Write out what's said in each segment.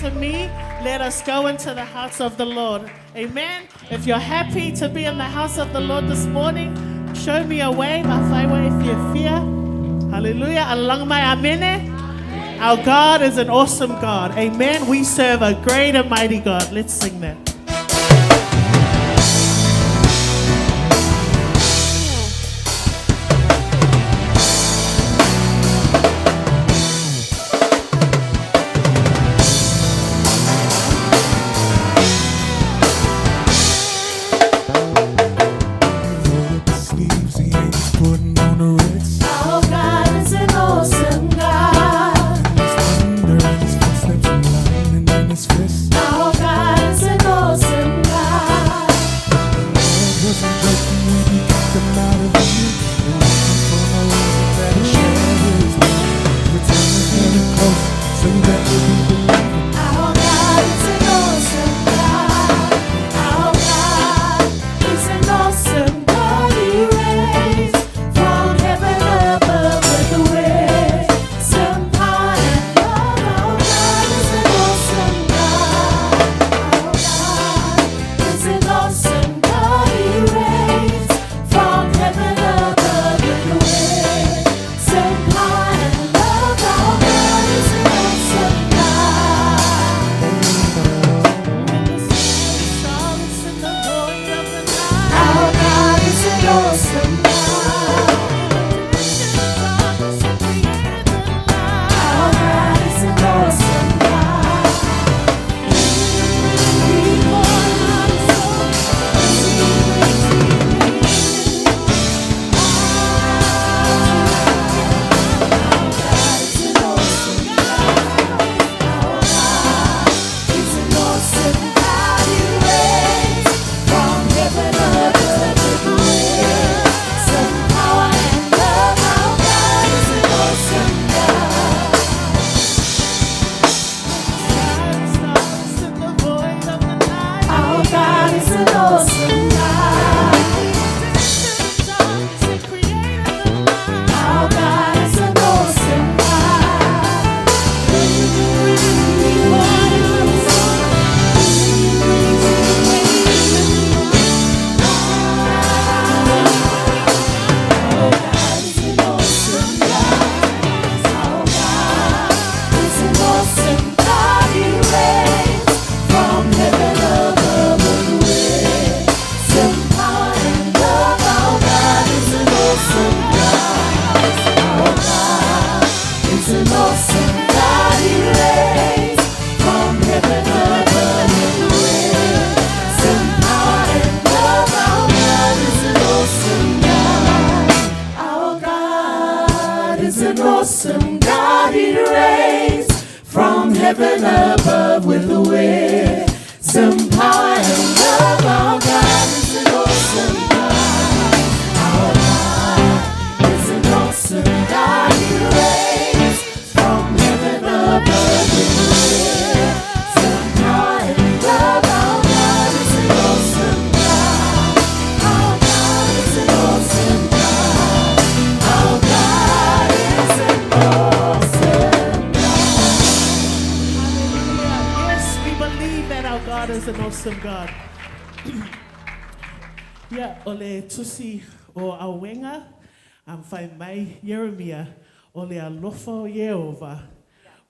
to me. Let us go into the house of the Lord. Amen. If you're happy to be in the house of the Lord this morning, show me a way. Hallelujah. Amene. Our God is an awesome God. Amen. We serve a great and mighty God. Let's sing that. Roll up his sleeves, he ain't just putting on the ritz. Our God is an awesome God. There's thunder in his footsteps and lightning in his fists. Our God is an awesome God. Lord wasn't joking when he kicked him out of Eden. It wasn't for no reason that he shared his name. Return is very close, so you better be believing. Our God is an awesome God. Our God is an awesome God. He reigns from heaven above with the wisdom, power, and love. Our God is an awesome God. Our God is an awesome God. He reigns from heaven above with the wisdom, power, and love. Our God is an awesome God. Our God is an awesome God. Our God is an awesome God. He poured out His soul as He reigns, He reigns. Our God is an awesome God. Our God is an awesome God. He reigns from heaven above with wisdom, power, and love. Our God is an awesome God. Our God is an awesome God. Our God is an awesome God. Our God is an awesome God. Our God is an awesome God. He reigns from heaven above with wisdom, power, and love. Our God is an awesome God. Our God is an awesome God. He reigns from heaven above with wisdom, power, and love. Our God is an awesome God. Our God is an awesome God. He reigns from heaven above with the wisdom, power, and love. Our God is an awesome God. Our God is an awesome God. He reigns from heaven above with the wisdom, power, and love. Our God is an awesome God. Our God is an awesome God. Our God is an awesome God. Hallelujah. Yes, we believe that our God is an awesome God. Ia, o le tusi o Auega, fai mai Ieremia, o le alofa o Ieova,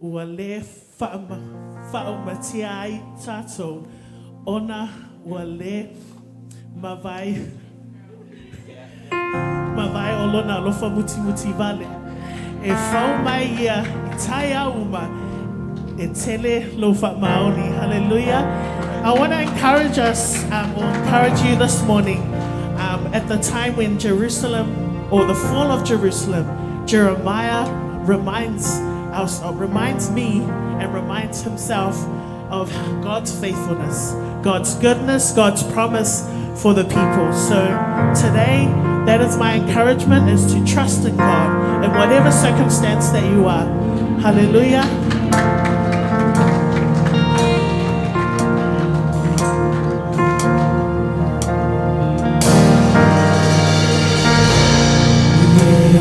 ua le faaumatia ai tatou, ona ua le mavae mavae o lona alofa mutimuti vale. E fau mai ia i taeao uma, e tele lou faamaoni. Hallelujah. I want to encourage us, or encourage you this morning, at the time when Jerusalem, or the fall of Jerusalem, Jeremiah reminds us, reminds me, and reminds himself of God's faithfulness, God's goodness, God's promise for the people. So today, that is my encouragement, is to trust in God in whatever circumstance that you are. Hallelujah.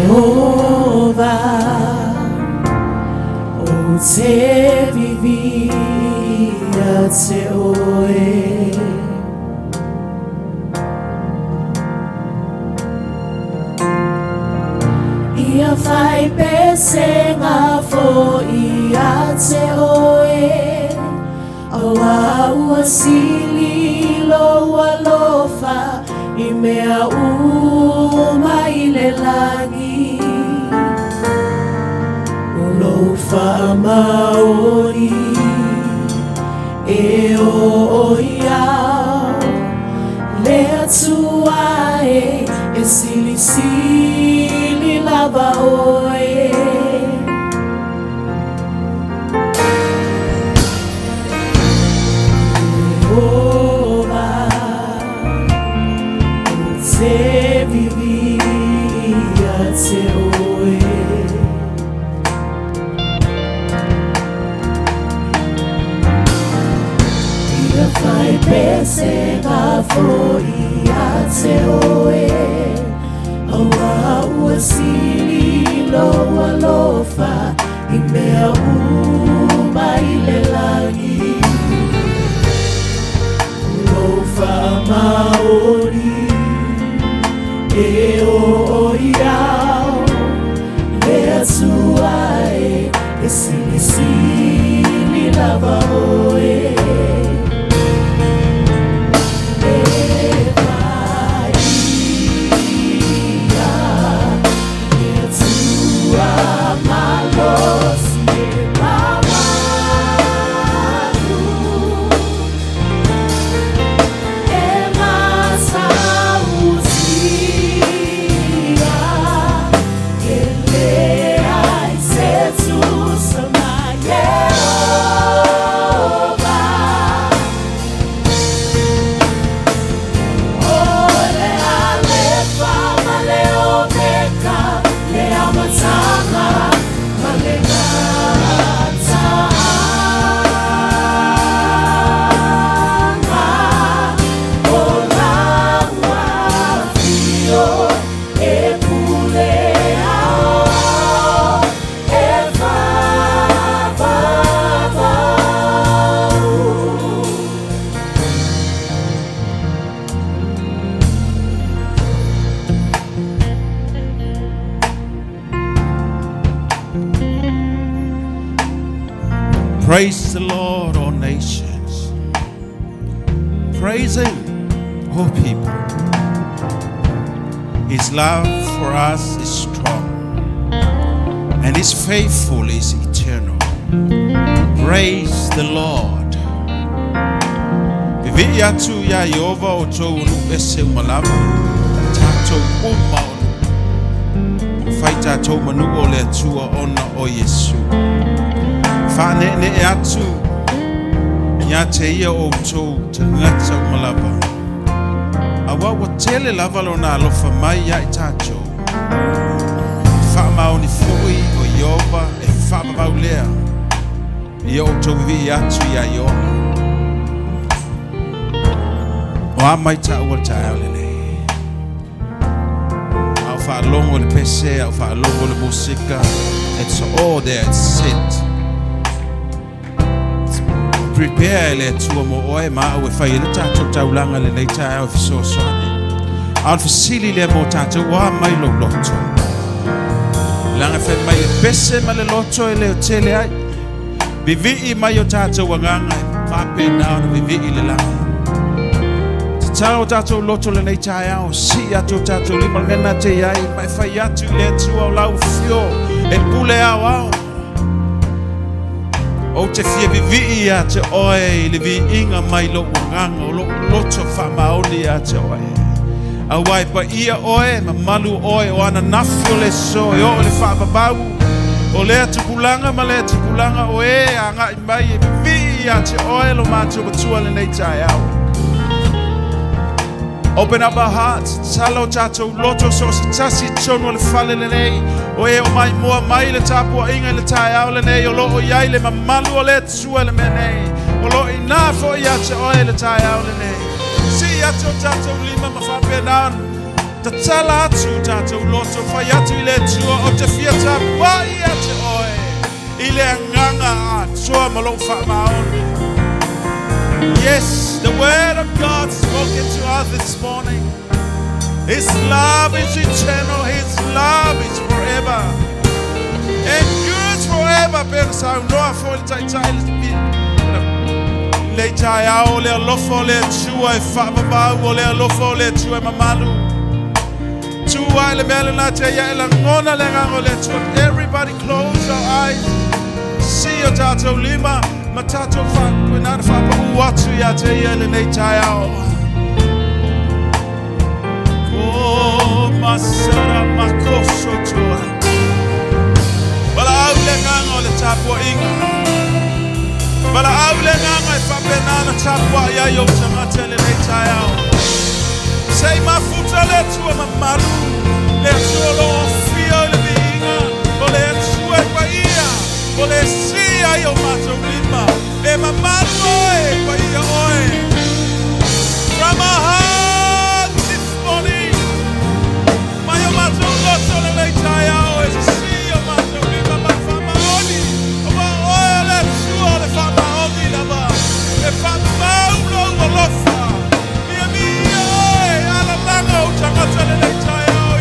Jehovah, o te vivi. te oe. Ia fai pesega foi ia te oe, Aua ua sili lou alofa i mea uma i le lagi. O lou faamaoni e oo i ao, le Atua e, e silisili lava oe. Ieova, ou te vivi ia te oe. Ia fai pesega foi ia te oe, Aua ua sili lou alofa i mea uma i le lagi. O lou faamaoni e oo i ao, le Atua e, e silisili lava oe. E paia, le Atua malosi e mamalu, e matautia, e leai se tusa ma Ieova. O le Alefa ma le Omeka, le Amataga ma le Gataaga. O lau afio e pule aoao, e faavavau. Praise the Lord, all nations. Praise Him, all people. His love for us is strong, and His faithfulness is eternal. Praise the Lord. Vivii atu ia Iova o tou nu ese umalava, tatou uma o nu. Fai tatou manu o le Atua ona o Iesu. Faane'ene'e atu ia te ia o outou tagata uma lava. Auā ua tele lava lona alofa mai ia i tatou. Faamaoni foi o Iova e faavavau lea. Ia outou vivii atu ia Iova. O a mai taua le taeao lenei. A o faalogo le pese, a o faalogo le musika. It's all there, it's set. Prepare e le Atua mo oe ma au e fai e le tatou taulaga lenei taeao e fesoasoani. A o le fesili lea mo tatou, o a mai lou loto? Leaga fai mai le pese ma le loto e leo tele ai. Vivii mai o tatou agaga e faapena ona vivii le lagi. Tatalo o tatou loto lenei taeao, sii atu o tatou lima le mea na te i ai, ma e fai atu i le Atua o lau afio e pule aoao. Ou te fia vivii ia te oe i le viiga mai lou agaga o lou loto faamaoni ia te oe. Auā e paia oe, mamalu oe o ananafi o le aso e oo i le faavavau. O lea tupulaga ma lea tupulaga o e agai mai e vivii ia te oe lo matou Matua lenei taeao. Open up our hearts, tatala o tatou loto so o se tasi i totonu o le fale lenei. O e o mai mua mai le tapuaiga i le taeao lenei o loo i ai le mamalu o le Atua i le mea nei. O loo iinā foi ia te oe i le taeao lenei. Sii atu o tatou lima ma faapena ona tatala atu o tatou loto, fai atu i le Atua ou te fia tapuai ia te oe i le agaga atoa ma lou faamaoni. Yes, the word of God spoken to us this morning. His love is eternal. His love is forever. Endures forever. Pero sa unoa fo le tai tai le tai ao le alofo le tua e whaavavau o le alofo le tua e mamalu. Tua le mea le nā te ia e langona le ngango le tua. Everybody close our eyes. See o tātou lima. Ma tātou wha, nā wha u atu ia te ia le nei tai ao. Ko masara makoso tua. Wala au le nganga o le tāpua inga. Wala au le nganga e whapenana tāpua ia i o tangata le nei tai ao. Sei mafuta le tua mamalu. Le tua lo fia o le viinga. O le tua e pa ia. O le sia i o mātou lima. E mamalu oe pa ia oe. From our heart this morning. Mai o mātou loto le lei tai ao e si o mātou lima ma whamaoni. O ma oe le tua le whamaoni lava. E whamaulo o lofa. Mia mia oe ala langa o tangata le lei tai ao.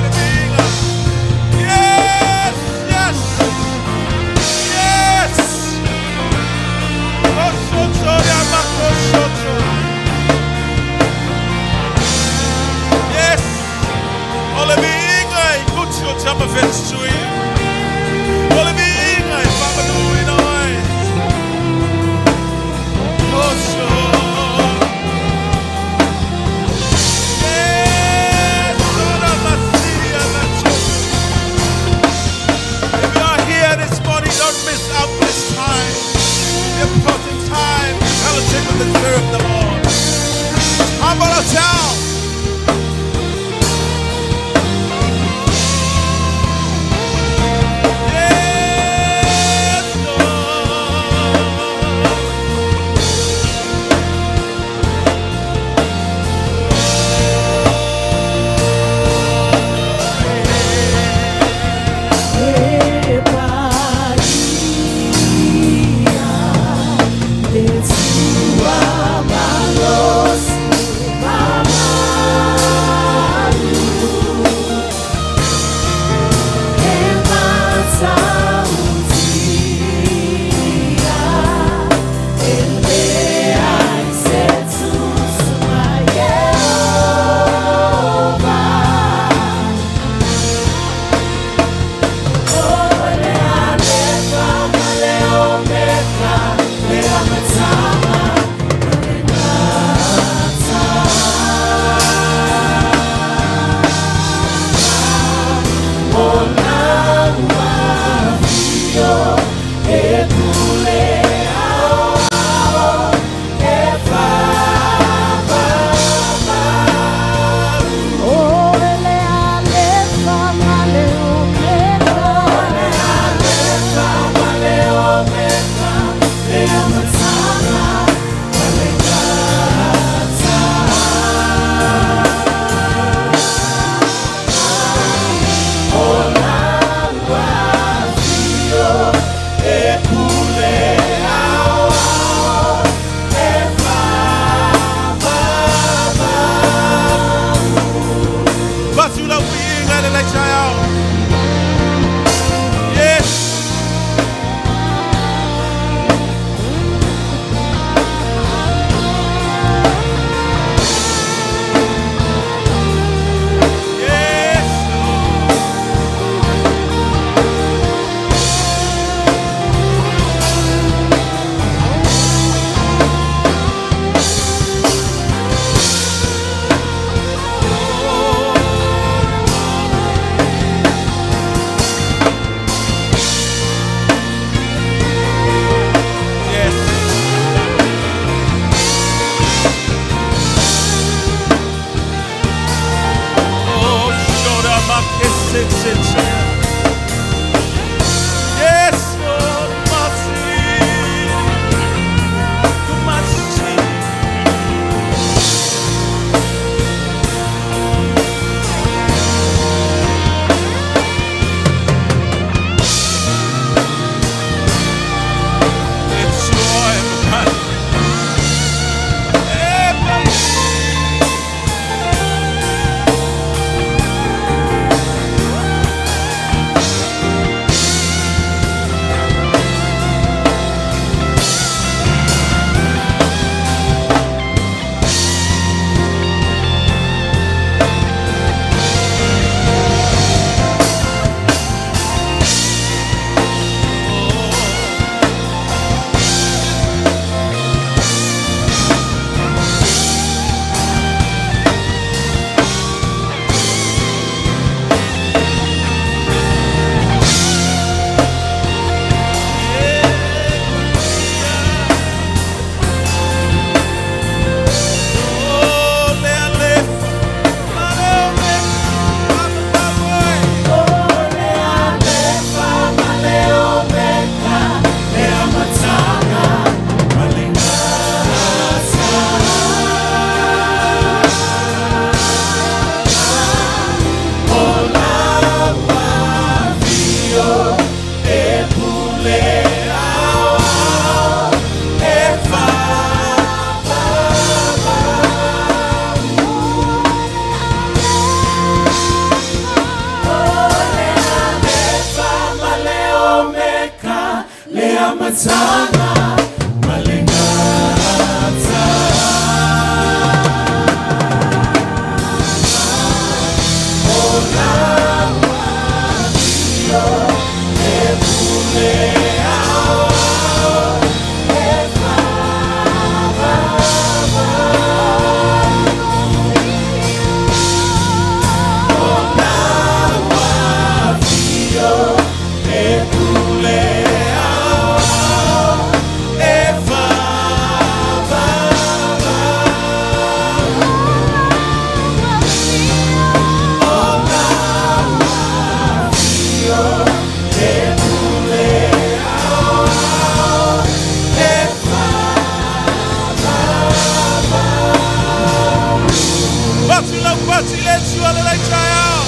Faatasi le Atua lenei taeao.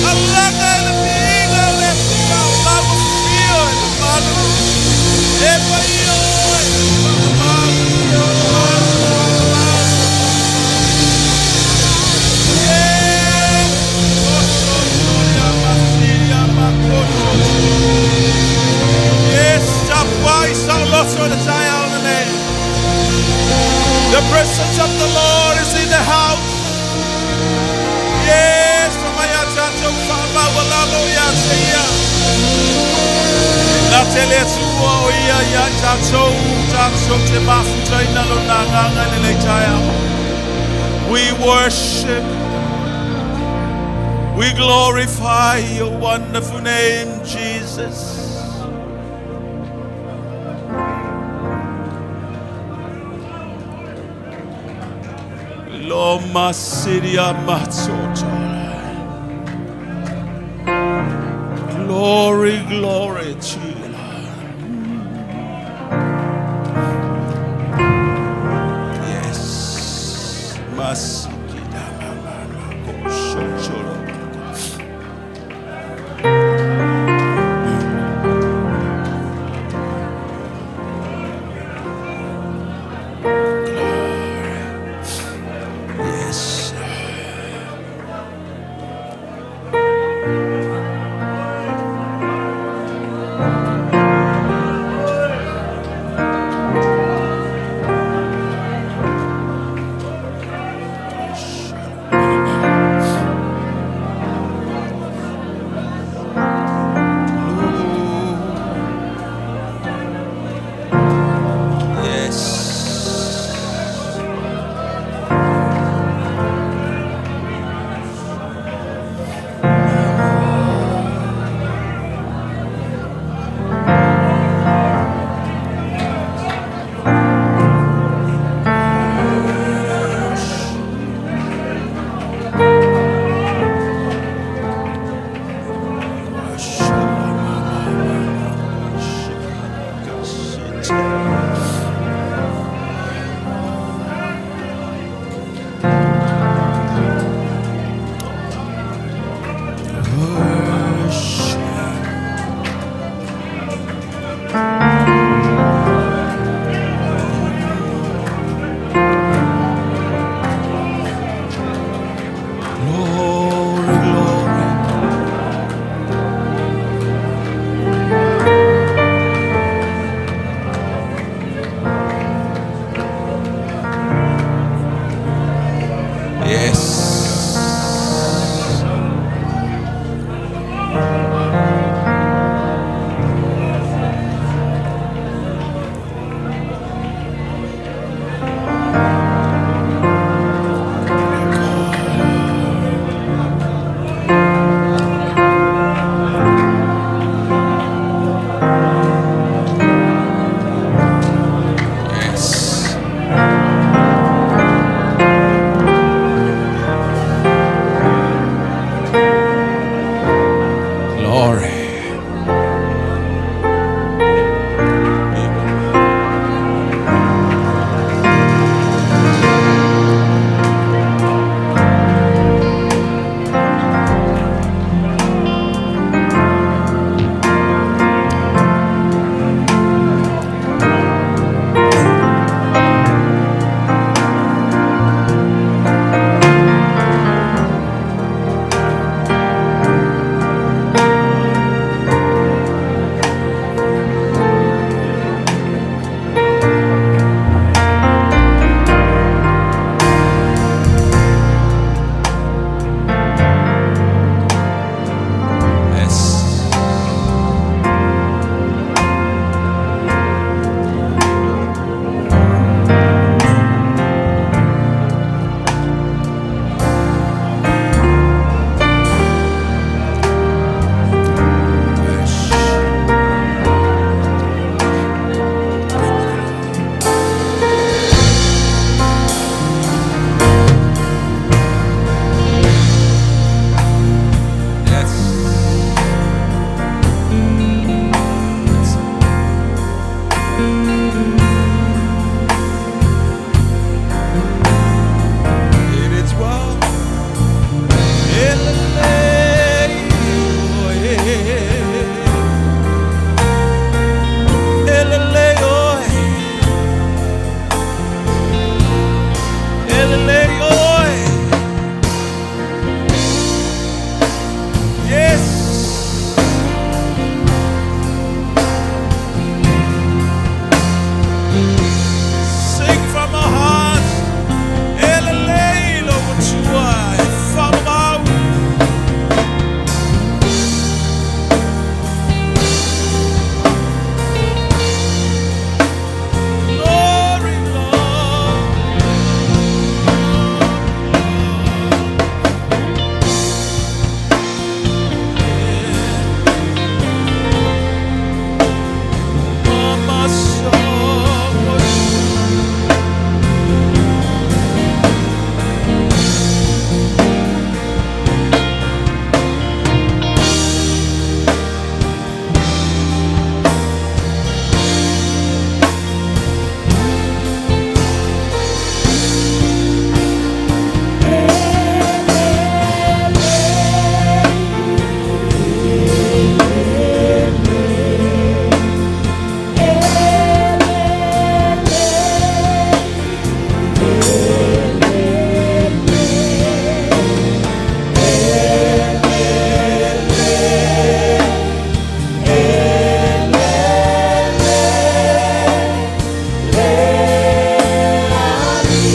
Alaga i le viiga o le Atua, o la ua fio i le malu. E paia oe, faamamalu, faamamalu, faamamalu. Yes! Oso, masilia, makoso. Yes, tapuai saoloto i le taeao lenei. The presence of the Lord is in the house. Yes, fai mai a tatou faamaualalo ia te ia. Na te le Atua o ia ia tatou, tatou te mafutaina lona agaga i lenei taeao. We worship. We glorify your wonderful name, Jesus. Loma Siria Matsota. Glory, glory to you, Lord. Yes. Masikida mama mako. Yes.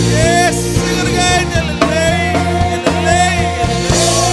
Yes, sing it again. Lelei, lelei, lelei.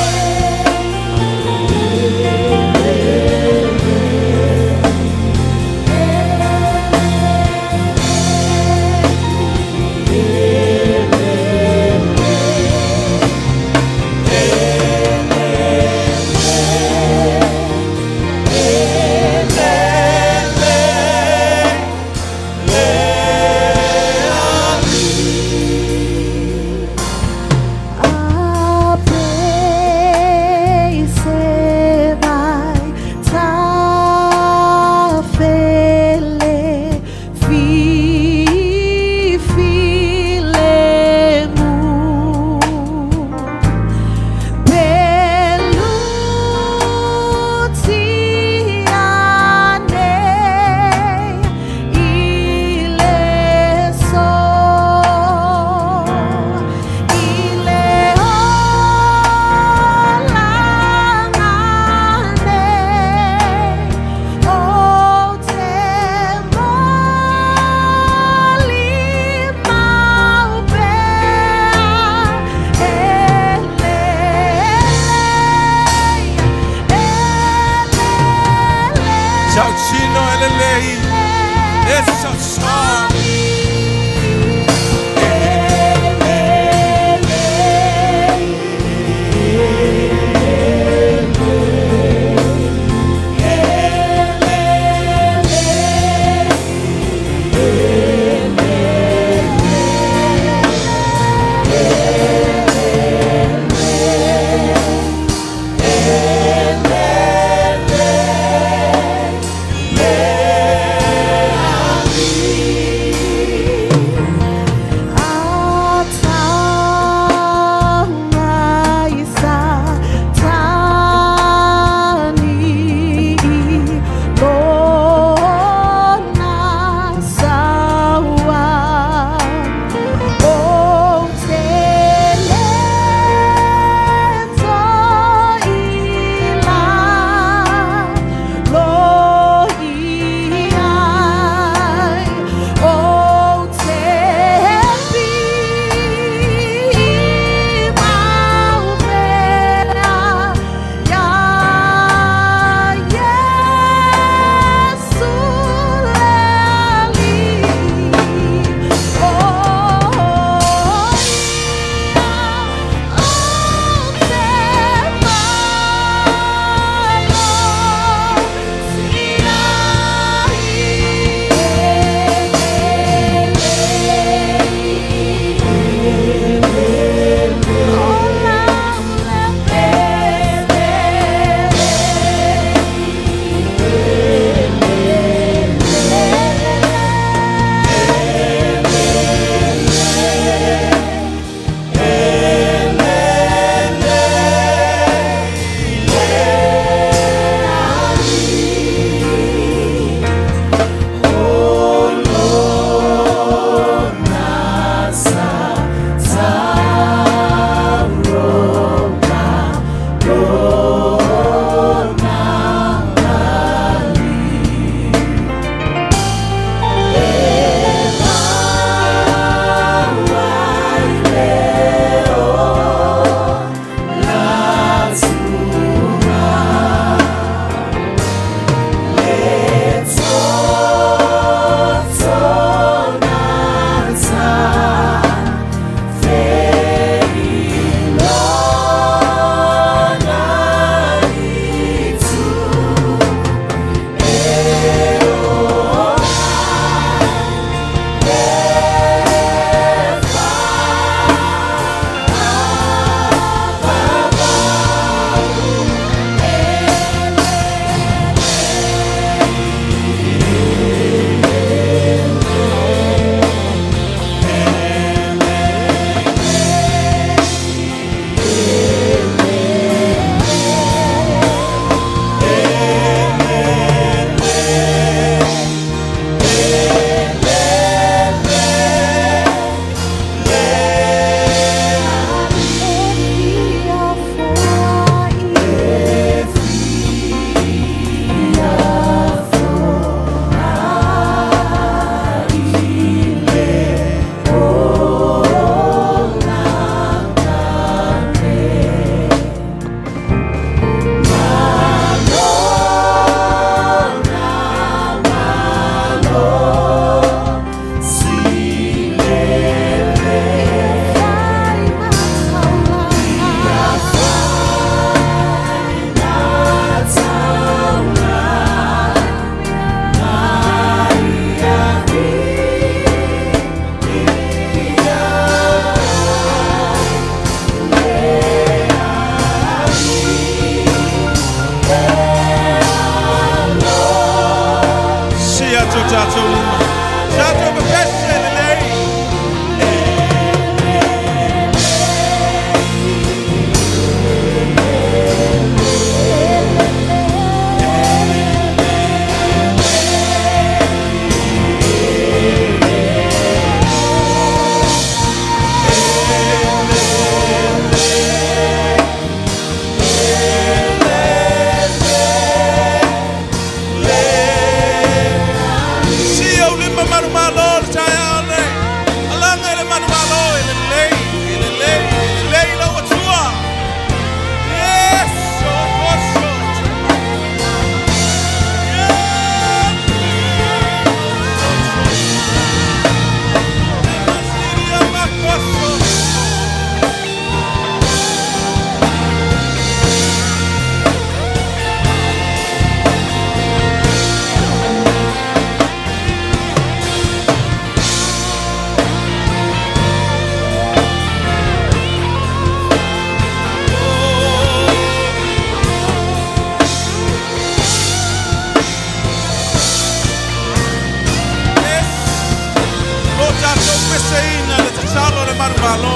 tatalo a le manumalo.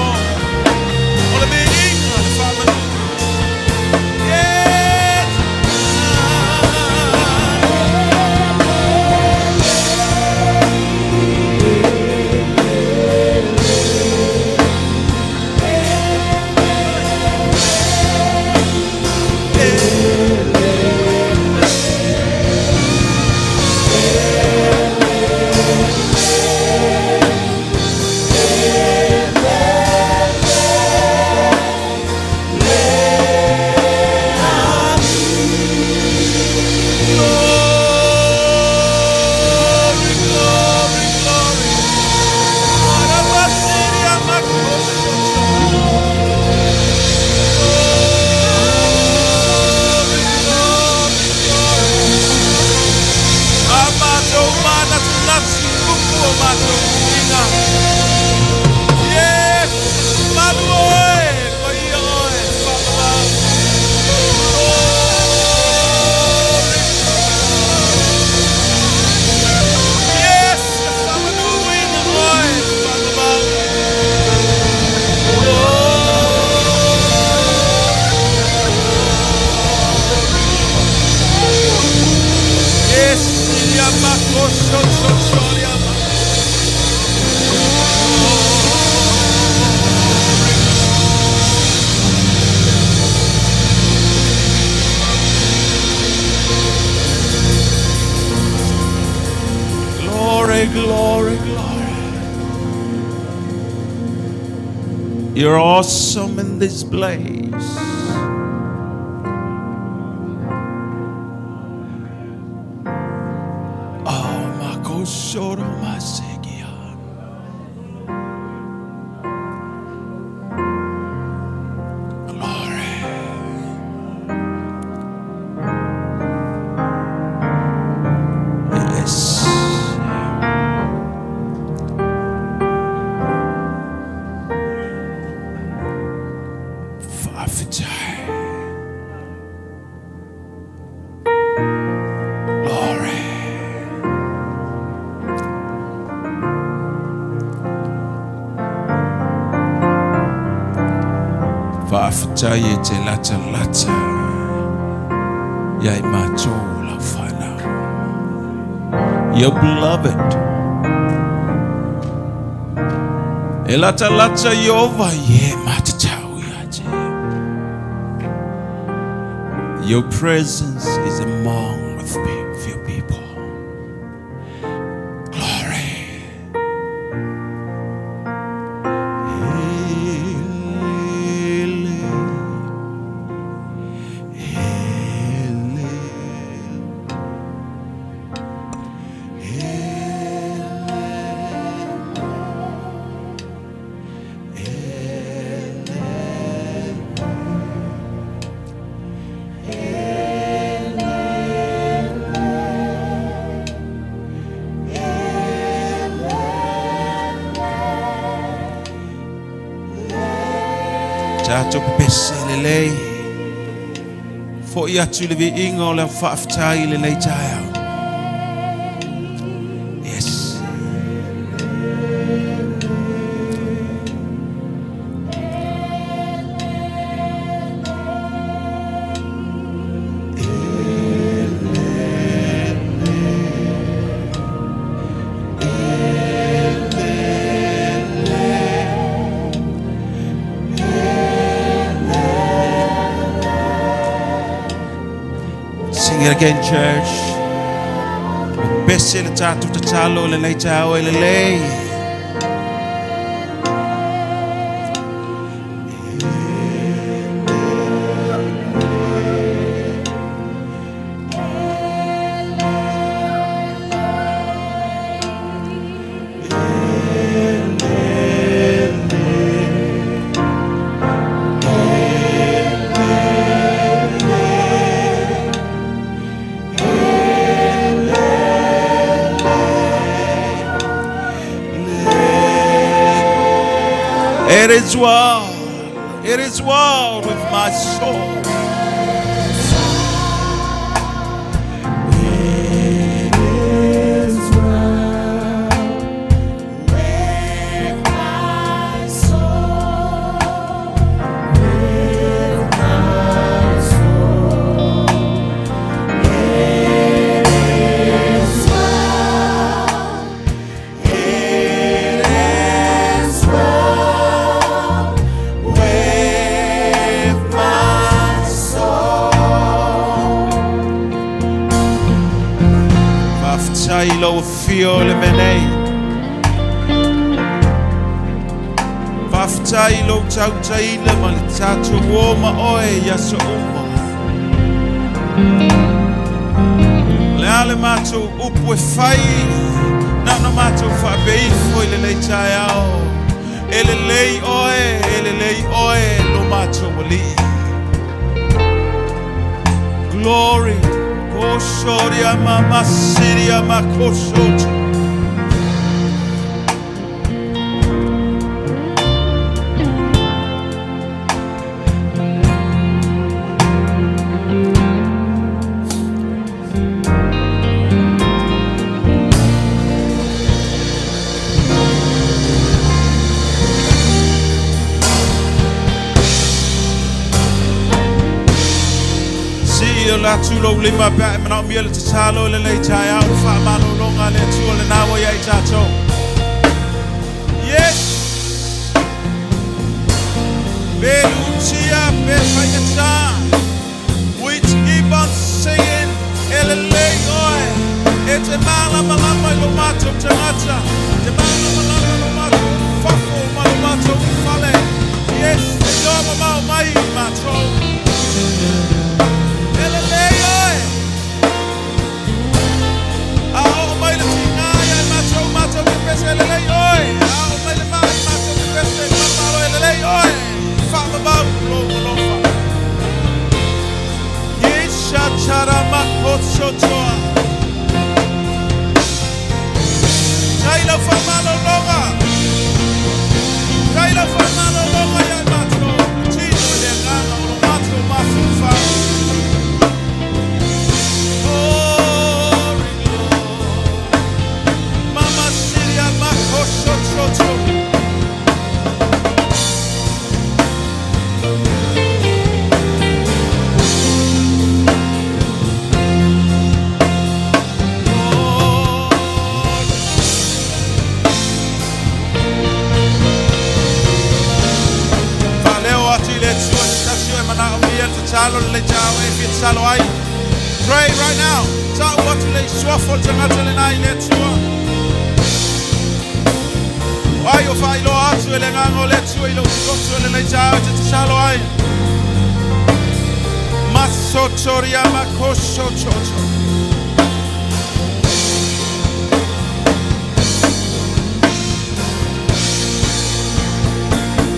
O le viiga le faamanu. Yes. Glory, glory, glory. Arabasiria makosoto. Glory, glory, glory. Amato mana tunatsi kuku o mato inga. Yes, manu oe, paia oe, whakamau. Glory. Yes, whamanu ina oe, whakamau. Yes, Yamakosototoriama. Glory, glory, glory. You're awesome in this place. Oh, Makosoro Masekia. Glory. Yes. Faafetai. Glory. Faafetai e te lata lata. Ia i mātou lau whanau. Your beloved. E lata lata Iova ye matatau ia te. Your presence is among with your people. Glory. Ele, ele, Tatou pepese lelei. Fo'i atu le viiga o le faafetai i lenei taeao. Yes. Sing it again, church. Pepese le tatou tatalo i lenei taeao e lelei. It is well. It is well with my soul. It is well with my fiafia o le mea nei. Faafetai i lou tautaina ma le tatou o ma oe i aso uma. O le a le matou upu e fai, na ona matou faapea ifo i lenei taeao, E lelei oe, e lelei oe lo matou Alii. Glory. Koshoria mama siria makoshoto. Sii o le atu lou lima pe a e manaomia le tatalo i lenei taeao, le faamalologa a le Atua lena ua ia i tatou. Yes! Pe lutia, pe faigata. We keep on singing, E lelei oe, e te mālamalama i lo matou tagata, te mālamalama i lo matou fafo ma lo matou fale. Yes, te iloa mamao mai i matou. E lelei oe. A oo mai le tiga ia i matou, matou te pese e lelei oe. A oo mai le mai, matou te pese i malomalo e lelei oe. Faavavau lou alofa. Isha charamakotsotoa. Tai lau faamalologa. Tai lau faamalologa ia i matou. Le tino i le agaga o lo matou mafaufau. Glory, glory. Mama siria makosototo. Glory. Faaleo atu i le Atua se tasi o e manaomia le tatalo lenei taeao e fia tatalo ai. Pray right now. Ta'u atu le suafa o le tagata lena i le Atua. O ai o faailoa atu e le agaga o le Atua i lou loto i lenei taeao e te tatalo ai. Masotoria makosototo.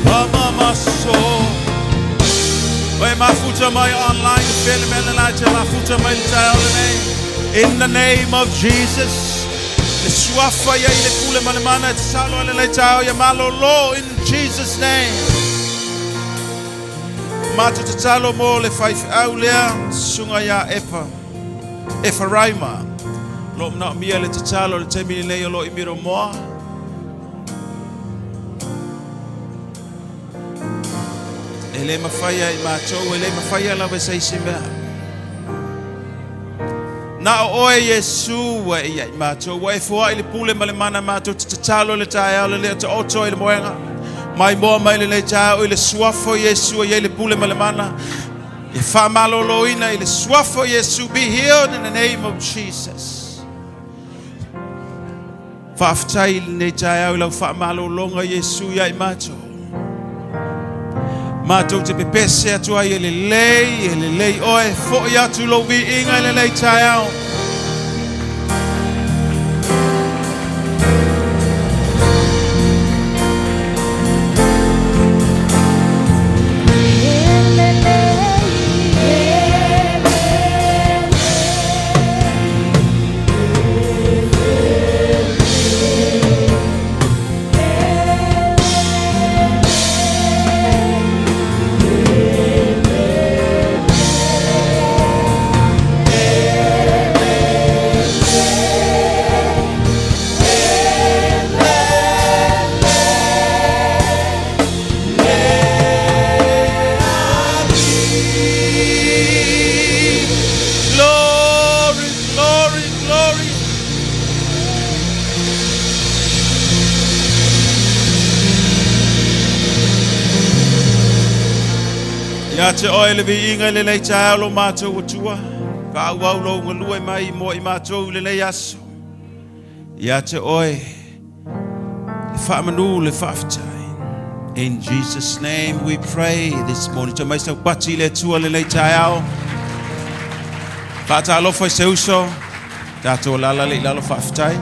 Pamamaso. Oe mafuta mai online, fele mele la te mafuta mai le taeao lenei. In the name of Jesus. Le suafa ia i le pule ma le mana e tatalo ai lenei taeao ia malolo in Jesus name. Matou tatalo mo le faifeau lea, susuga ia Epa, Efaraima. O lo o manaomia le tatalo i le taimi lenei o lo o i Miromoa. E le mafai e i matou, e le mafaia lava e se isi mea. Na o oe Iesu ua e ia i matou, ua e foai le pule ma le mana matou te tatalo i le taeao le lea taoto i le moega. Mai moa mai lenei taeao i le suafa o Iesu e i ai le pule ma le mana. E faamaloloina i le suafa o Iesu. Be healed in the name of Jesus. Faafetai i lenei taeao i lau faamalologa Iesu ia i matou. Matou te pepese atu ai e lelei, e lelei oe, fo'i atu lou viiga i lenei taeao. Glory, glory, glory. Ia te oe le viiga i lenei taeao lo matou Atua, faaauau lou galue mai mo i matou i lenei aso. Ia te oe le faamanu le faafetai. In Jesus name we pray this morning. Toe mai saupati i le Atua lenei taeao. Faatalofa i se uso. Tatou alaala le i lalo faafetai.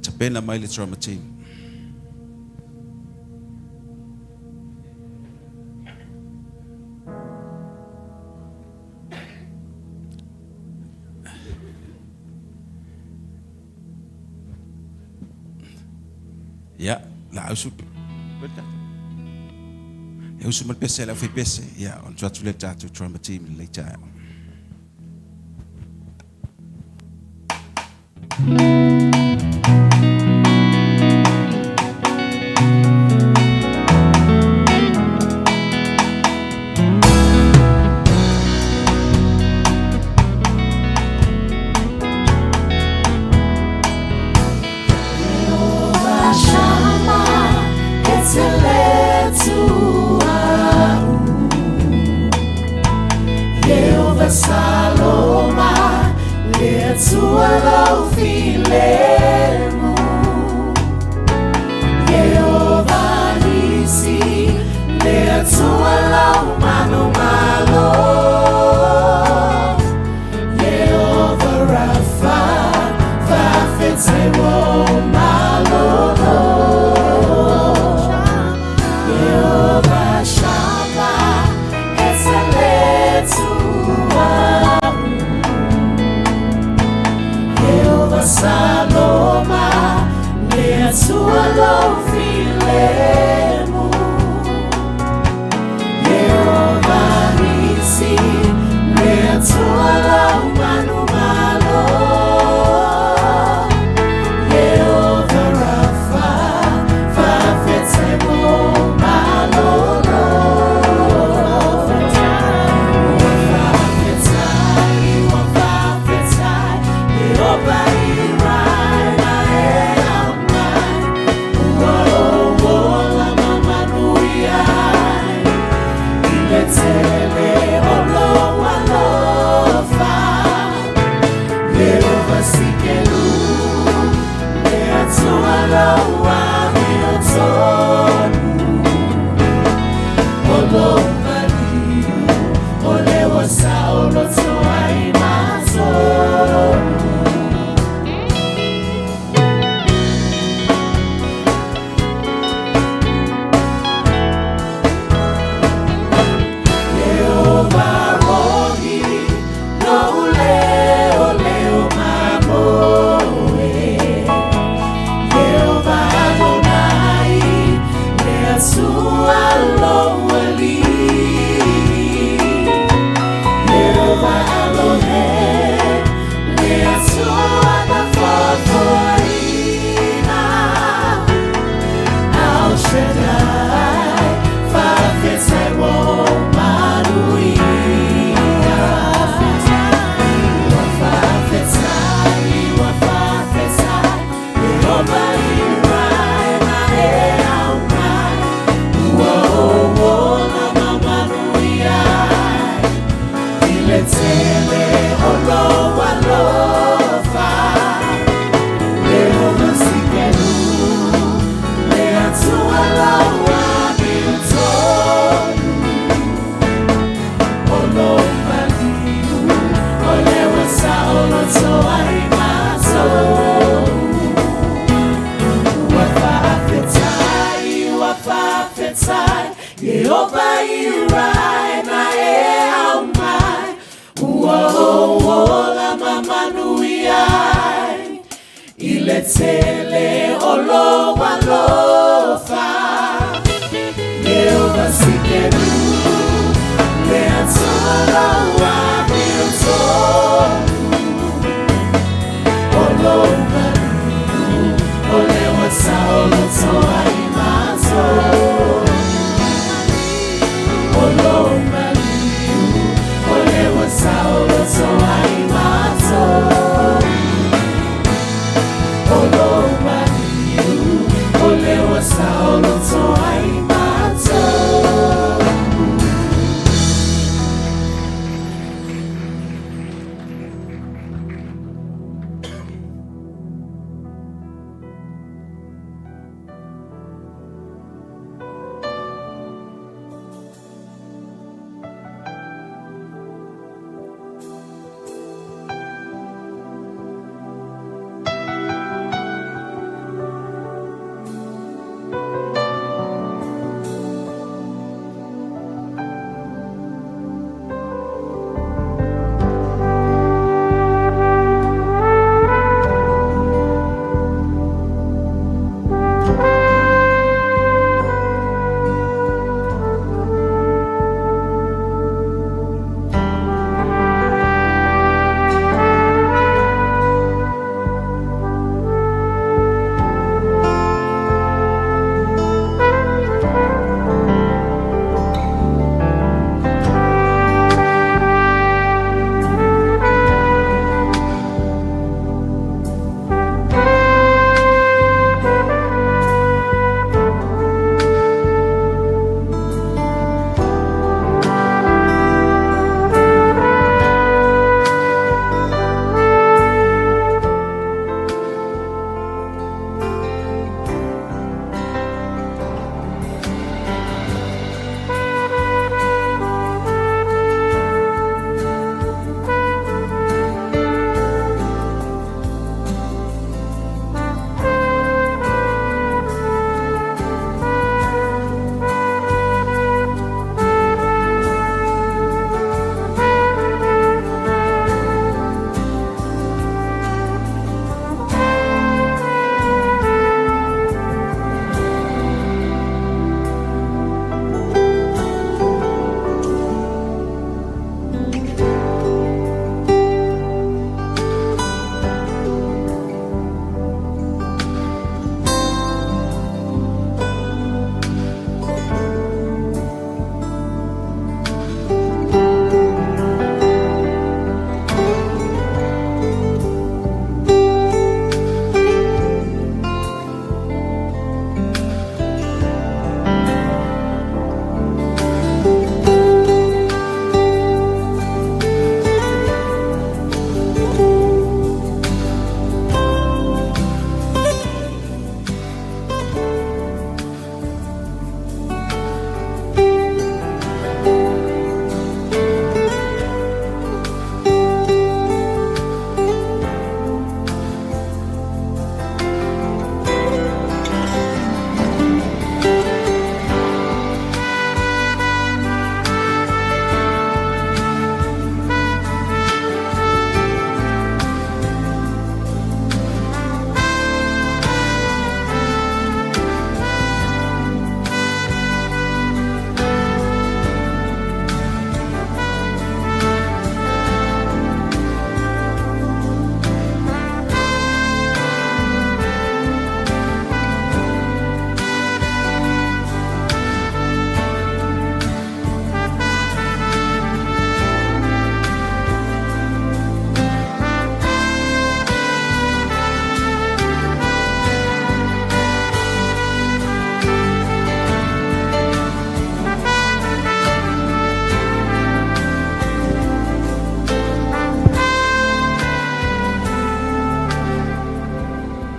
Tapena mai le drama team. Ia, la ausu. E usu mai le pese, le au pese. Ia, ona tuu atu lea i le tatou drama team lenei taeao.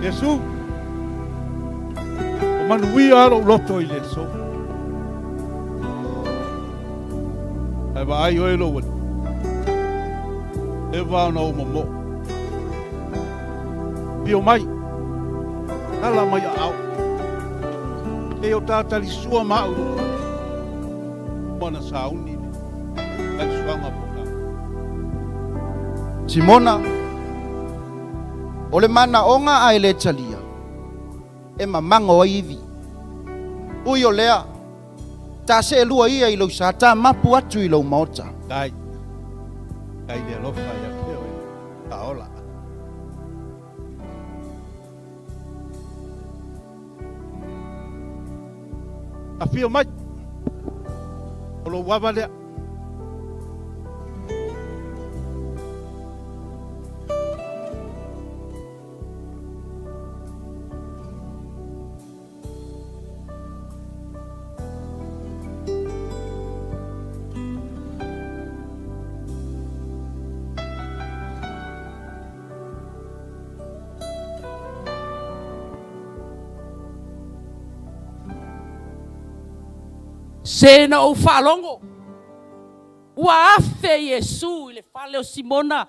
Iesu, ua manuia lou loto i le aso. Ae vaai oe lou Alii, leva ona ou momo'o. Afio mai, tala mai aao. Sei o ta talisua ma au i lou fale. Uma ona sauni le talisuaga po ta. Simona, O le manaoga a e le talia, e mamago ai ivi. Ui o lea, ta seelua ia i lou sa, ta mapu atu i lou maota. Dai, dai le alofa ia te oe, ka ola. Afio mai, o lou ava lea. Se na ou faalogo, ua afe Iesu i le fale o Simona.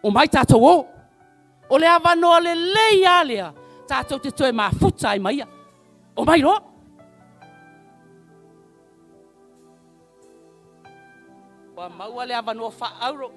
Omai tatou o. O le avanoa lelei lava lea tatou te toe mafuta ai ma ia. Omai loa. Ua maua le avanoa faaauro.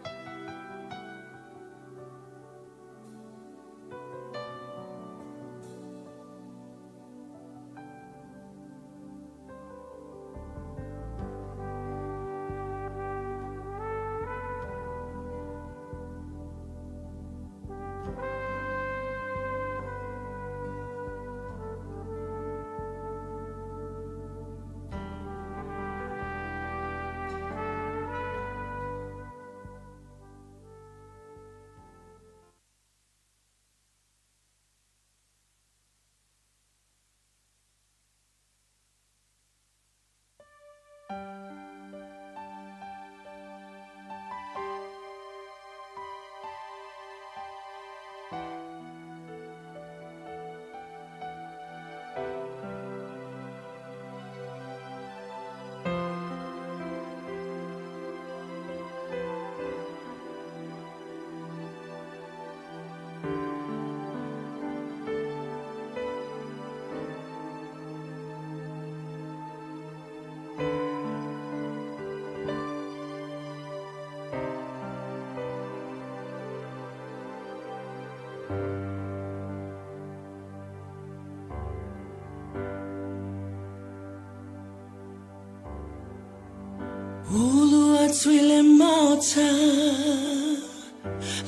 Ulu atu i le maota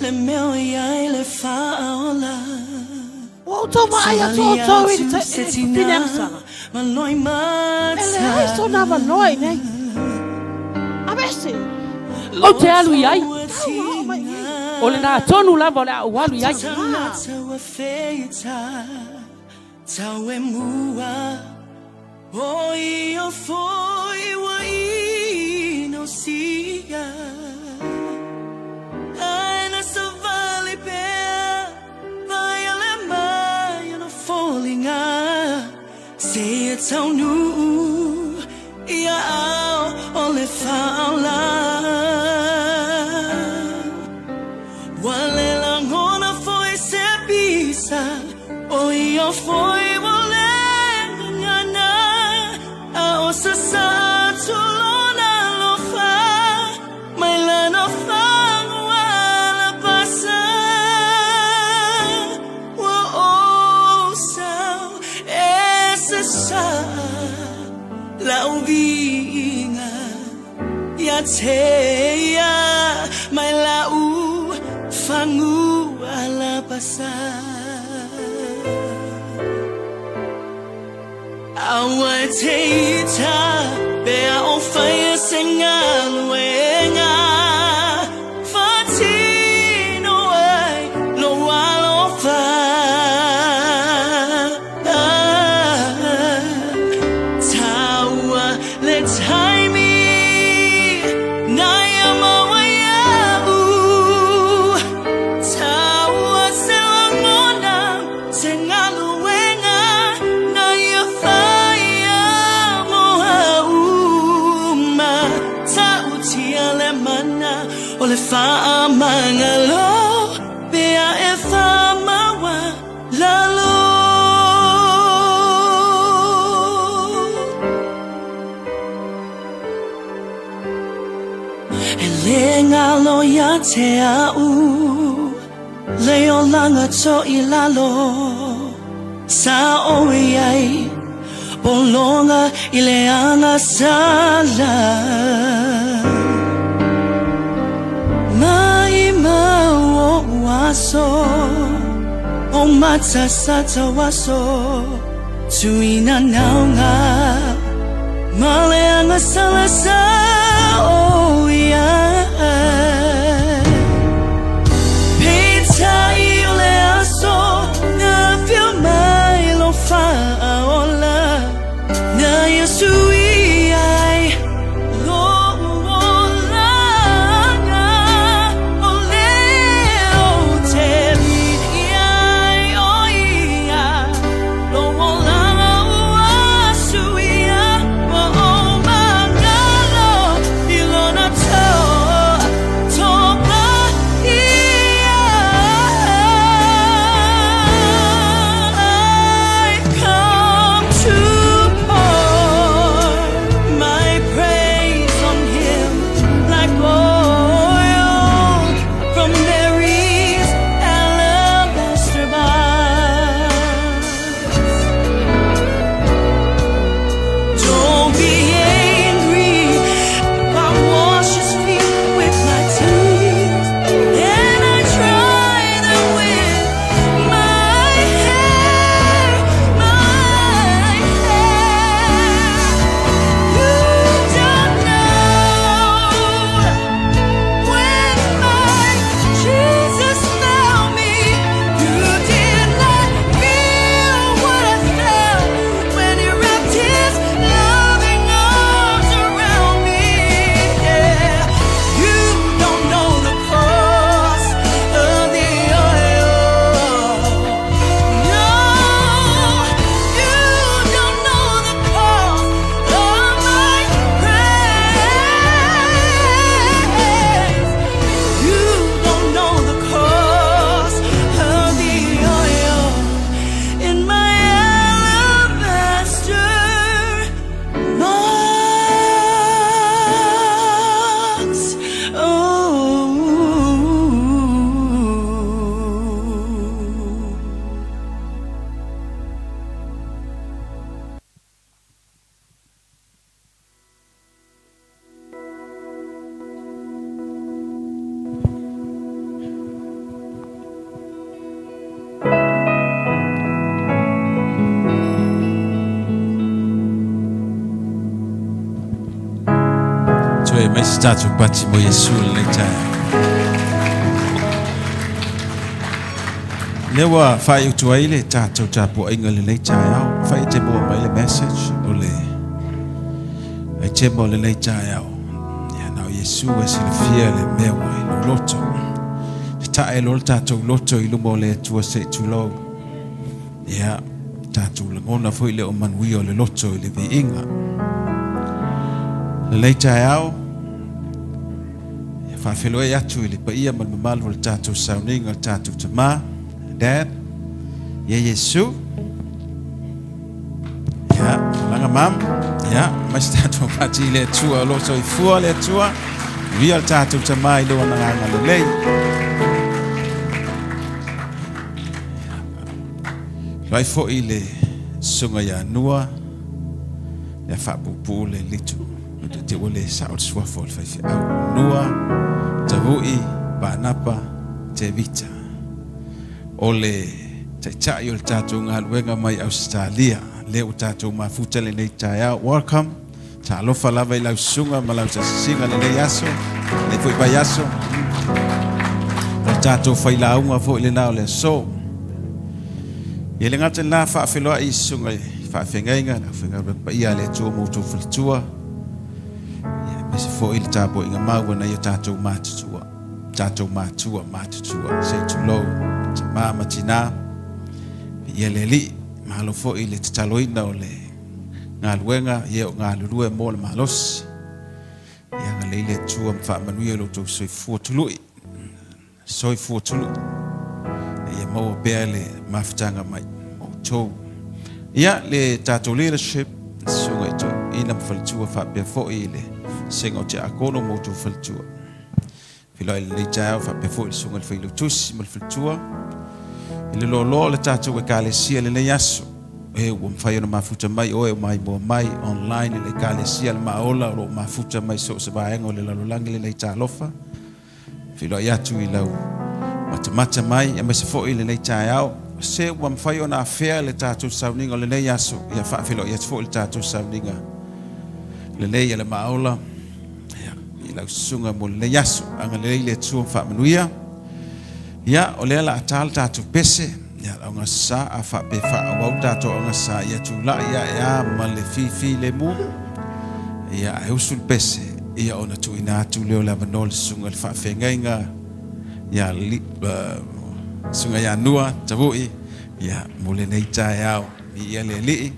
Le mea o i ai le faaola Ua outou vaai atu outou i le fafine agasala. E leai sona avanoa i inei. Aveese! Ou te alu i ai. Tau ua oo mai i inei. O lena tonu lava o le a ou alu i ai. Faamagalo pea e faamaualalo. E le galo ia te a'u le olaga to'ilalo sa oe ai pologa i le agasala. Maʻimau o'u aso o matasata o aso tuina nauga ma le agasala sa o iai. Peitai o le aso na afio mai lou Faaola na ia suia ai lo'u olaga o lea ou te viia ai o ia lou olaga ua suia ua ou magalo i lona to'apaia. I come to pour my praise on him like oil from Mary's alabaster box. Don't be angry if I wash his feet with my tears and I dry them with my hair, my hair. You don't know when my Jesus found me. You did not feel what I felt when he wrapped his loving arms around me. Yeah, you don't know the cost of the oil. No, you don't know the cost of my praise. You don't know the cost of the oil in my alabaster box. Oh. Toe mai se tatou pati mo Iesu lenei taeao. Lea ua faaiutu ai le tatou tapuaiga lenei taeao. Fai e te maua mai le message o le aitema o lenei taeao. Ia na o Iesu e silafia le mea ua i lou loto. Tatae loa le tatou loto i luma o le Atua se i tulou. Ia, tatou lagona foi le o manuia o le loto i le viiga. Lenei taeao, ia faafeiloai atu i le paia ma le mamalu o le tatou sauniga o le tatou tamā, Dad, ia Iesu. Ia, malaga mam. Ia, mai se tatou pati i le Atua o lo o soifua le Atua. Via le tatou tamā i lona agaga lelei. Loai foi le susuga ia Nua, le faapuupuu le litu. O te te ua le sao le suafa o le faifeau. Nua, Tavui, Panapa, Tevita. O le taitai o le tatou galuega mai Ausetalia. Lea ua tatou mafuta lenei taeao. Welcome. Talofa lava i lau susuga ma lau sasisiga lenei aso, lenei foi vaiaso. O le tatou failauga foi lena o le aso. Ia le gata i lena faafeiloai i susuga i faafeagaiga, le aufaigaluega paia a le Atua ma outou faletua. Ia aemaise foi le tapuaiga mau a nai o tatou matutua, tatou matua matutua, se i tulou, tama ma tina. Ia le Alii, malo foi i le tataloina o le galuega, ia o galulue mo le malosi. Ia agalelei le Atua ma faamanuia i lo outou soifua tului. Soifua Tului. Ia maua pea le mafutaga mai ma outou. Ia, le tatou leadership, susuga i toeaiina ma faletua faapea foi le vasega o tiakono ma outou faletua. Feiloai i lenei taeao faapea foi le susuga i le Failautusi ma le faletua i le loaloa o le tatou Ekalesia i lenei aso. E ua mafai ona mafuta mai oe o maimoa mai online i le Ekalesia le Maaola o lo o mafuta mai so o se vaega o le lalolagi lenei talofa. Feiloai atu i lau matamata mai aemaise foi i lenei taeao. Se ua mafai ona afea le tatou sauniga o lenei aso, ia faafeiloai atu foi le tatou sauniga lenei a le Maaola. Ia, i lau susuga mo lenei aso. Agalelei le Atua ma faamanuia. Ia, o lea la a ta le tatou pese, ia, augasa a faapea faaauau tatou augasa, ia tulai ae a ma le fifilemu. Ia, ae usu le pese, ia ona tuuina atu lea o le avanoa i le susuga i le faafeagaiga, ia, li, susuga ia Nua Tavui, ia, mo lenei taeao. Viia le Alii.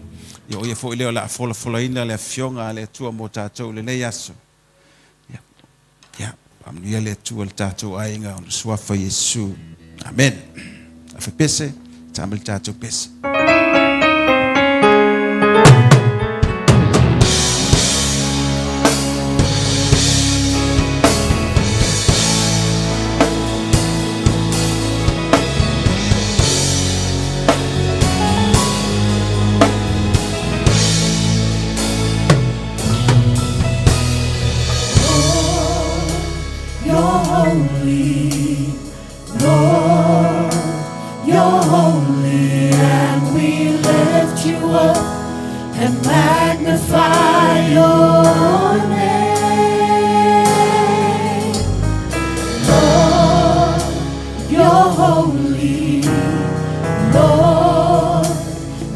Ia o ia foi lea o le a folafolaina le Afioga a le Atua mo tatou i lenei aso. Ia, ia, faamanuia le Atua i le tatou aiga ona suafa Iesu. Amen. Afe pese, tā mai le tatou pese. You're holy, Lord, you're holy, and we lift you up and magnify your name. Lord, you're holy, Lord,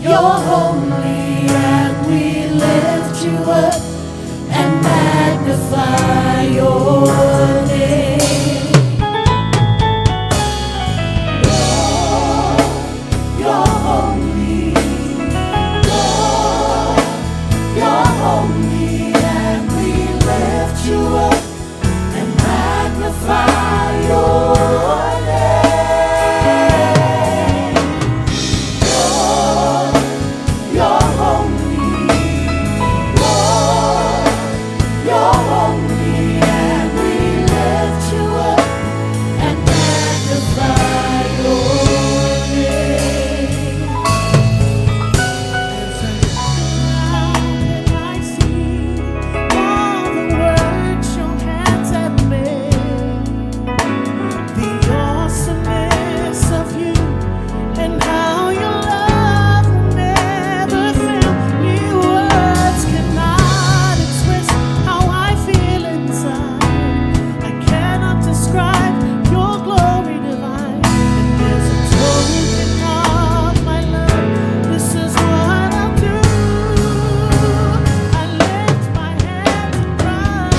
you're holy, and we lift you up and magnify your name. Lord, you're holy, Lord, you're holy, and we lift you up and magnify your name. Lord, you're holy, Lord, you're holy, and we lift you up and magnify your name. As I look around and I see all the works your hands have made, the awesomeness of you and how your love will never fail me. Words cannot express how I feel inside. I cannot describe your glory divine. And as a token of my love, this is what I'll do. I lift my hands and cry.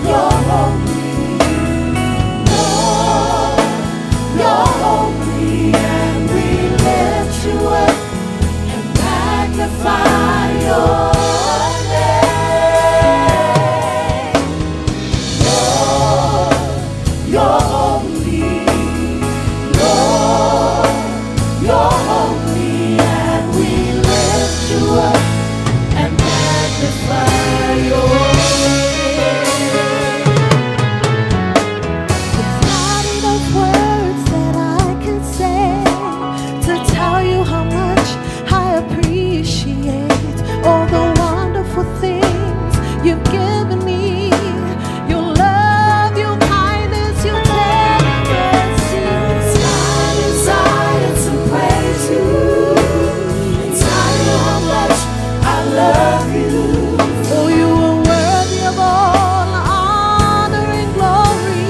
You're holy, Lord, you're holy, and we lift you up and magnify your name. Lord, you're holy, Lord, you're holy, and we lift you up and magnify your name. There's not enough words that I can say to tell you how much I appreciate all the wonderful things you've given me. Your love, your kindness, your tender mercy. It's my desire to praise you and tell you how much I love you. For you are worthy of all honor and glory,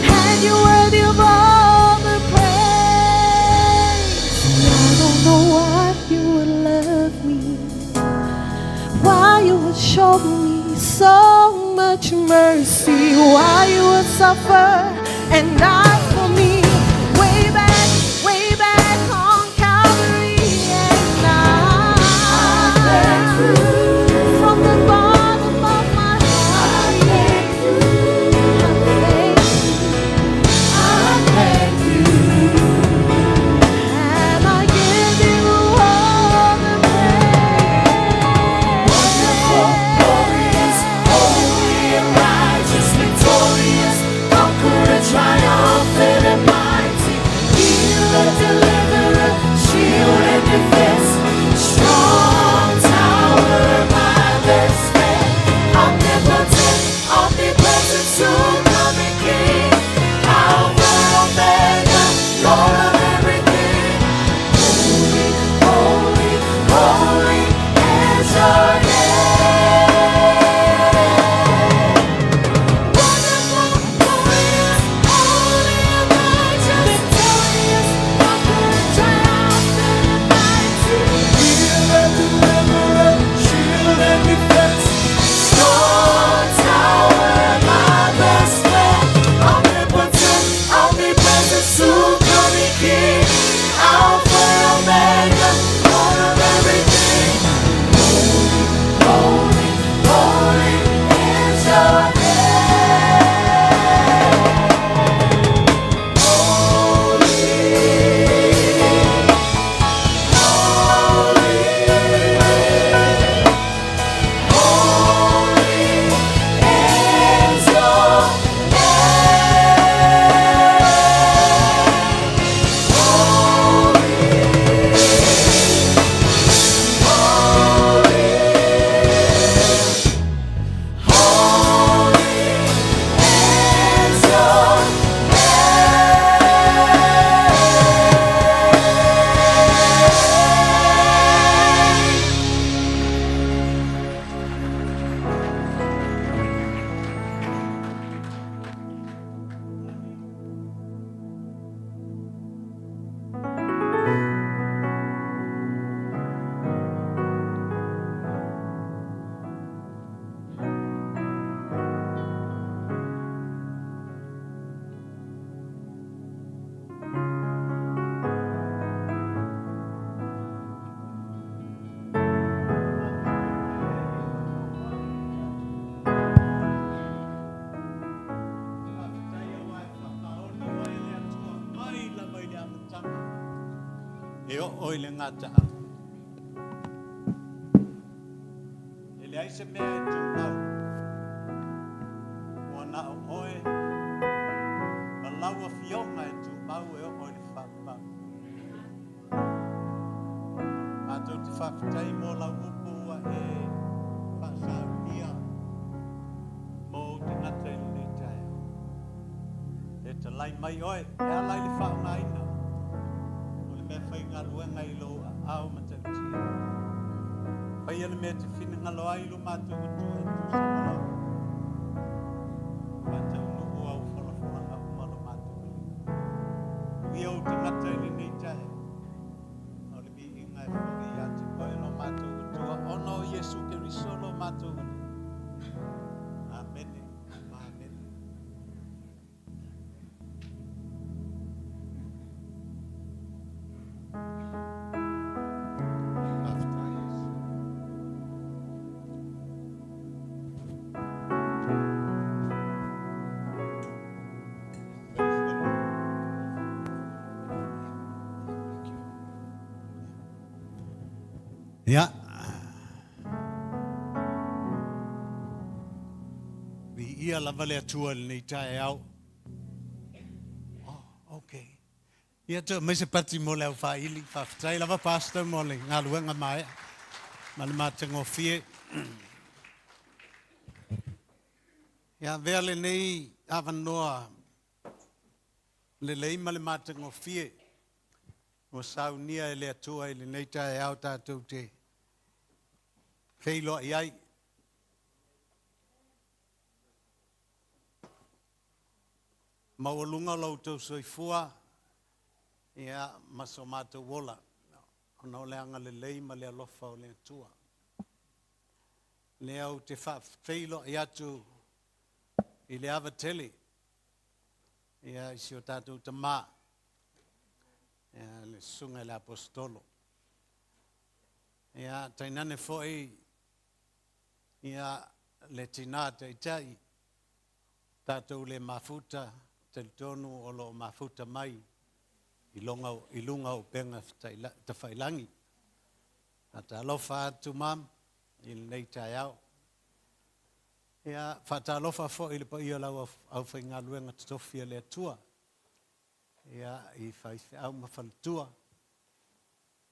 and you're worthy of all the praise. I don't know why you would love me, why you would show me so much mercy, why you would suffer and die for me. Way back on Calvary, and I Thank you. from the bottom of my heart. I thank you. I thank you. E oo i le gataaga. E leai se mea e tumau, ua na o oe ma lau Afioga e tumau e oo i le faavavau. Matou te faafetai mo lau upu ua e faasaunia mo ou tagata i lenei taeao. E talai mai oe e ala i le faaaogaina o le mea faigaluega i lou aao matautia. Faia le mea e te finagalo ai i lo matou Atua e tusa ma lau faataunuu au folafolaga uma lo matou Alii. Tuia ou tagata i lenei taeao, a o le viiga e foi ia te oe lo matou Atua ona o Iesu Keriso lo matou Alii. Amene ma amene. Faafetai Iesu. Praise the Lord. Ia. Viia lava le Atua i lenei taeao. Oh, okay. Ia toe aumai se pati mo le aufaili. Faafetai lava Pastor mo le galuega maea ma le matagofie. Ia avea lenei avanoa lelei ma le matagofie ua saunia e le Atua i lenei taeao tatou te feiloai ai. Maualuga lo outou soifua ia ma so matou ola ona o le agalelei ma le alofa o le Atua. Lea ou te faafeiloai atu i le ava tele ia i si o tatou tamā ia le susuga i le Aposetolo. Ia tainane foi ia le tinā taitai tatou le mafuta, talitonu o lo o mafuta mai i luga, i luga o upega tafailagi. Faatalofa atu mam i lenei taeao. Ia, faatalofa foi i le paia o lau aufaigaluega totofi a le Atua, ia, i faifeau ma faletua.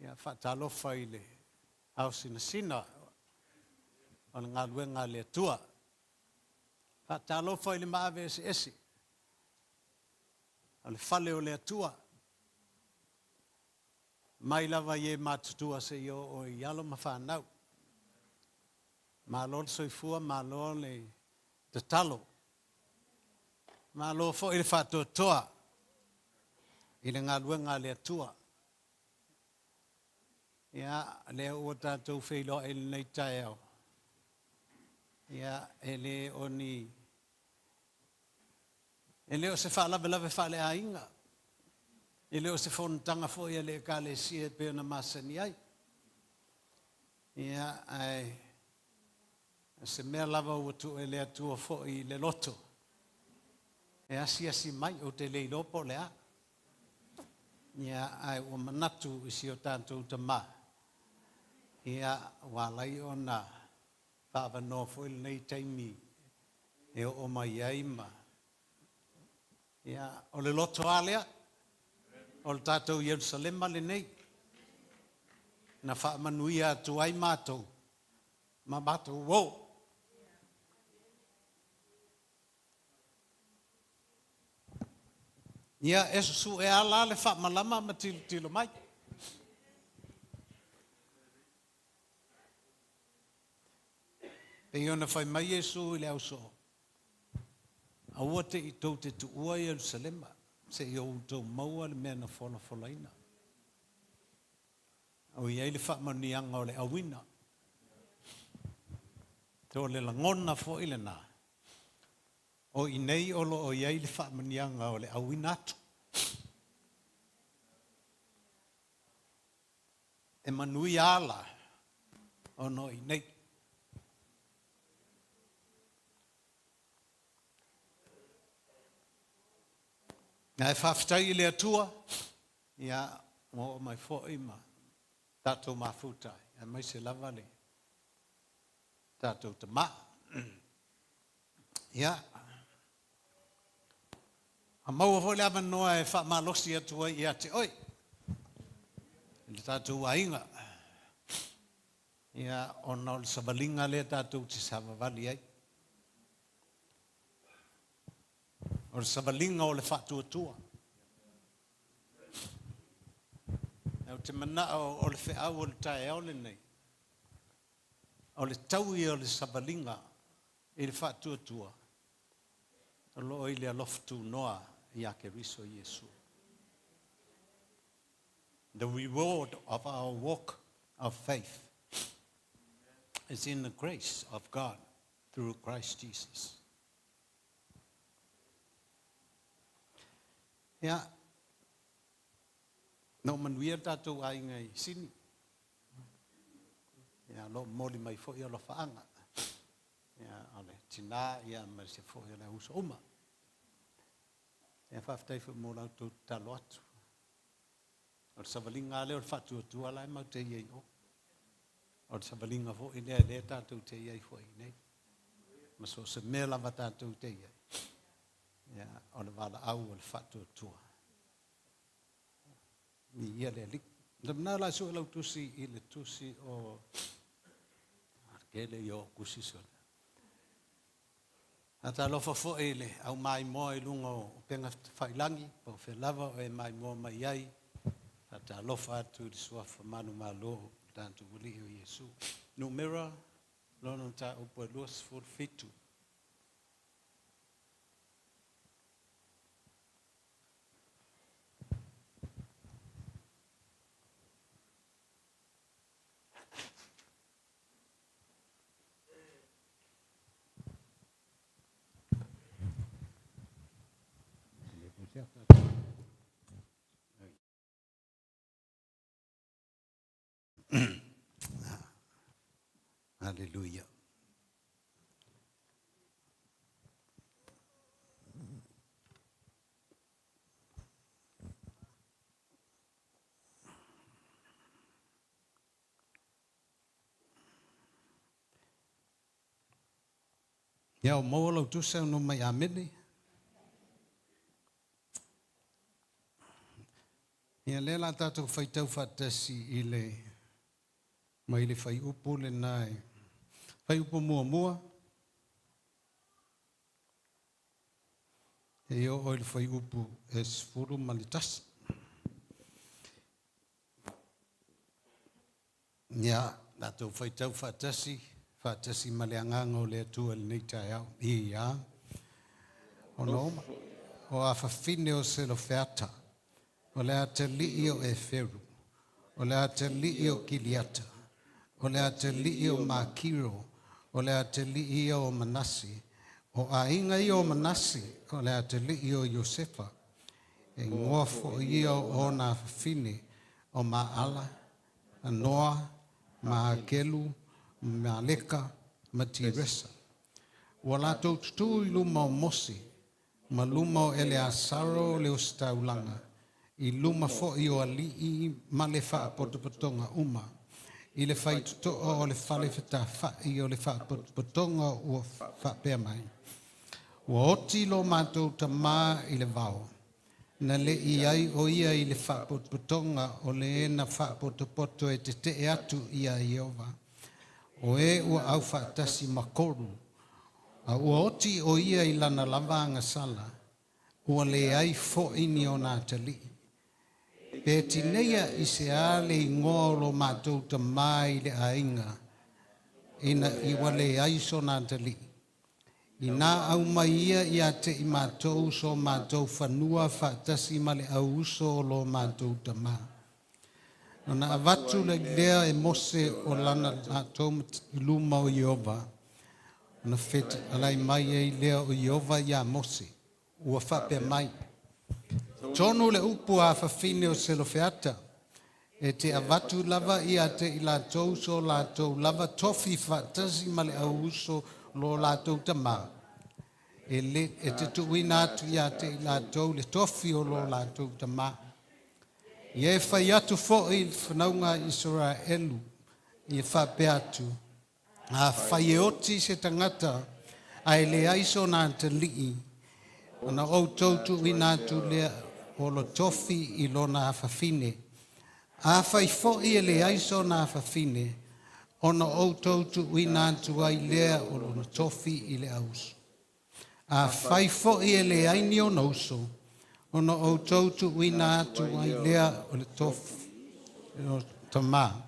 Ia, faatalofa i le aosinasina o le galuega a le Atua. Faatalofa i le maave eseese o le fale o le Atua, mai lava i e matutua seia oo i alo ma fanau. Malo le soifua, malo le tatalo. Malo foi le faatoatoa i le galuega a le Atua. Ia, lea ua tatou feiloai i lenei taeao. Ia, e le o ni e le o se faalavelave faaleaiga, e le o se fonotaga foi a le Ekalesia e pei ona masani ai. Ia, ae o se mea lava ua tuu e le Atua foi i le loto e asiasi mai, ou te le iloa po o le a. Ia, ae ua manatu i si o tatou tamā, ia, ua ala ai ona faaavanoa foi lenei taimi e oo mai ai ma, ia, o le loto lava lea, o le tatou Ierusalema lenei, na faamanuia atu ai matou ma matou uo. Ia, e susue lava la le faamalama ma tilotilo mai. Pei ona fai mai Iesu i le ausoo, Aua te i tou te tuua Ierusalema, seia outou maua le mea na folafolaina. O i ai le faamanuiaga o le auina. O le lagona foi lena, o i nei o lo o i ai le faamanuiaga o le auina atu. E manuia ala ona o i nei. Ae faafetai i le Atua, ia, Ua oo mai foi ma tatou mafuta ai, aemaise lava le tatou tamā. Ia, a maua foi le avanoa e faamalosi atu ai ia te oe, i le tatou aiga. Ia, ona o le savaliga lea tatou te savavali ai. O le savaliga o le faatuatua. Ou te manao o le feau o le taeao lenei, o le taui o le savaliga i le faatuatua, o lo o i le alofa tunoa ia Keriso Iesu. The reward of our walk of faith is in the grace of God through Christ Jesus. Ia, na o manuia le tatou aiga i Sini. Ia, lo momoli mai foi alofaaga. Ia, o le tinā, ia, ma se foi o le uso uma. Ia, faafetai foi mo la outou tatalo atu. O le savaliga lea o le faatuatua la e matou te i ai o. O le savaliga foi lea lea tatou te i ai foi nei. Ma so se mea lava tatou te i ai. Ia, o le valaau o le faatuatua. Ia le Alii. Na la su lau tusi i le tusi o kele i o kusi sole. A talofa foi le au mai moa i lunga o penga whailangi, po fe lava o e mai moa mai ai, a talofa atu i le suafa manu malo, tatou Alii o Iesu. Numera, lona ta upu e 27. Hallelujah. Ia o maua lau tusa no mai amene. Ia le la tātou whaitau whaatasi i le mai le whai upu le nai. Whai upu mua mua. E o oi le whai upu e sefulu ma le tasi. Ia, tātou whaitau whaatasi, whaatasi ma le anganga o le atua le nei taeao. Ia, ona oma. O a whawhine o se lo feata. O le atalii o Eferu, o le atalii o Kiliata, o le atalii o Makiro, o le atalii o Manase, o aiga ia o Manase, o le atalii o Iosefa, e ngoa foi ia o ona fafine, o Maala, Noa, Maakelu, Maleka, ma Tiresa. Ua latou tutū i luma o Mose, ma luma o Eleasaro le ositaulaga, i luma foi o alii ma le faapotopotoga uma. I le faitotoa o le fale fetafai o le faapotopotoga ua faapea mai. Ua oti lo matou tamā i le vao. Na le i ai o ia i le faapotopotoga o le e na faapotopoto e tetee atu ia Ieova. O e ua au faatasi makoru. A ua oti o ia i lana lava agasala. Ua le ai foi ni ona atalii. Pe tineia i se a le ingoa o lo matou tamā i le aiga, ina i ua le ai sona atalii. I nā au mai ia ia te i mātou so mātou fanua faatasi ma le au uso o lo mātou tamā. Ona avatu le lea e Mose o lana latou i luma o Ieova. Ona fetalai mai ai lea o Ieova ia Mose. Ua faapea mai. Tonu le upu a fafine o Selofeata. E te avatu lava ia te i latou so latou lava tofi faatasi ma le au uso lo latou tamā. E, le, e te tuuina atu ia te i latou le tofi o lo latou tamā. Ia e fai atu fo'i i le fanauga a Isaraelu, ia faapea atu, Afai e oti se tagata ae leai sona atalii, ona outou tuuina atu lea o le tofi i lona afafine. Afai fo'i e leai sona afafine, ona outou tuuina atu ai lea o lona tofi i le auuso. Afai fo'i e leai ni ona uso, ona outou tuuina atu ai lea o le tofi i lona tamā.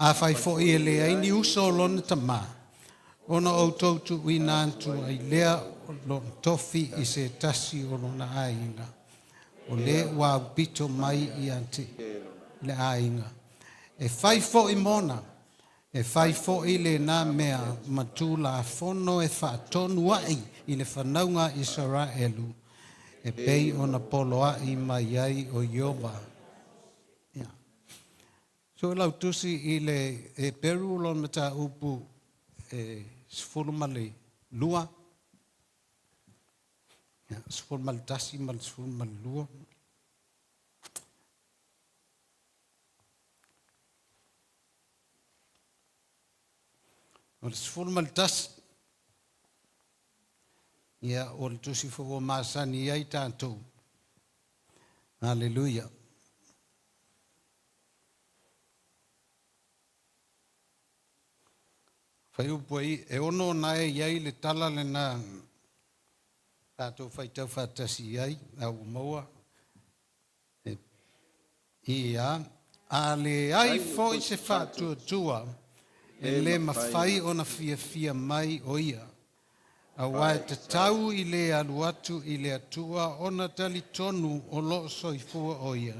Afai fo'i e leai ni uso o lona tamā, ona outou tuuina atu ai lea o lona tofi i se tasi o lona aiga, o le ua aupito mai ia te le aiga. E fai fo'i mona, e fai fo'i lenā mea ma tulafono e faatonu ai i le fanauga a Isaraelu, e pei ona poloai mai ai o Ieova. Ia. So lau tusi i le Heperu lona mataupu e 12, ia, 11 ma le 12. O le 11, ia, o le tusi foi ua masani ai tatou. Haleluia. Fuaiupu e 6 na e i ai le tala lenā tatou faitau faatasi ai, a ua maua. Ia, a leai fo'i se faatuatua, e lē mafai ona fiafia mai o ia. Auā e tatau i le alu atu i le Atua ona talitonu o loo soifua o ia.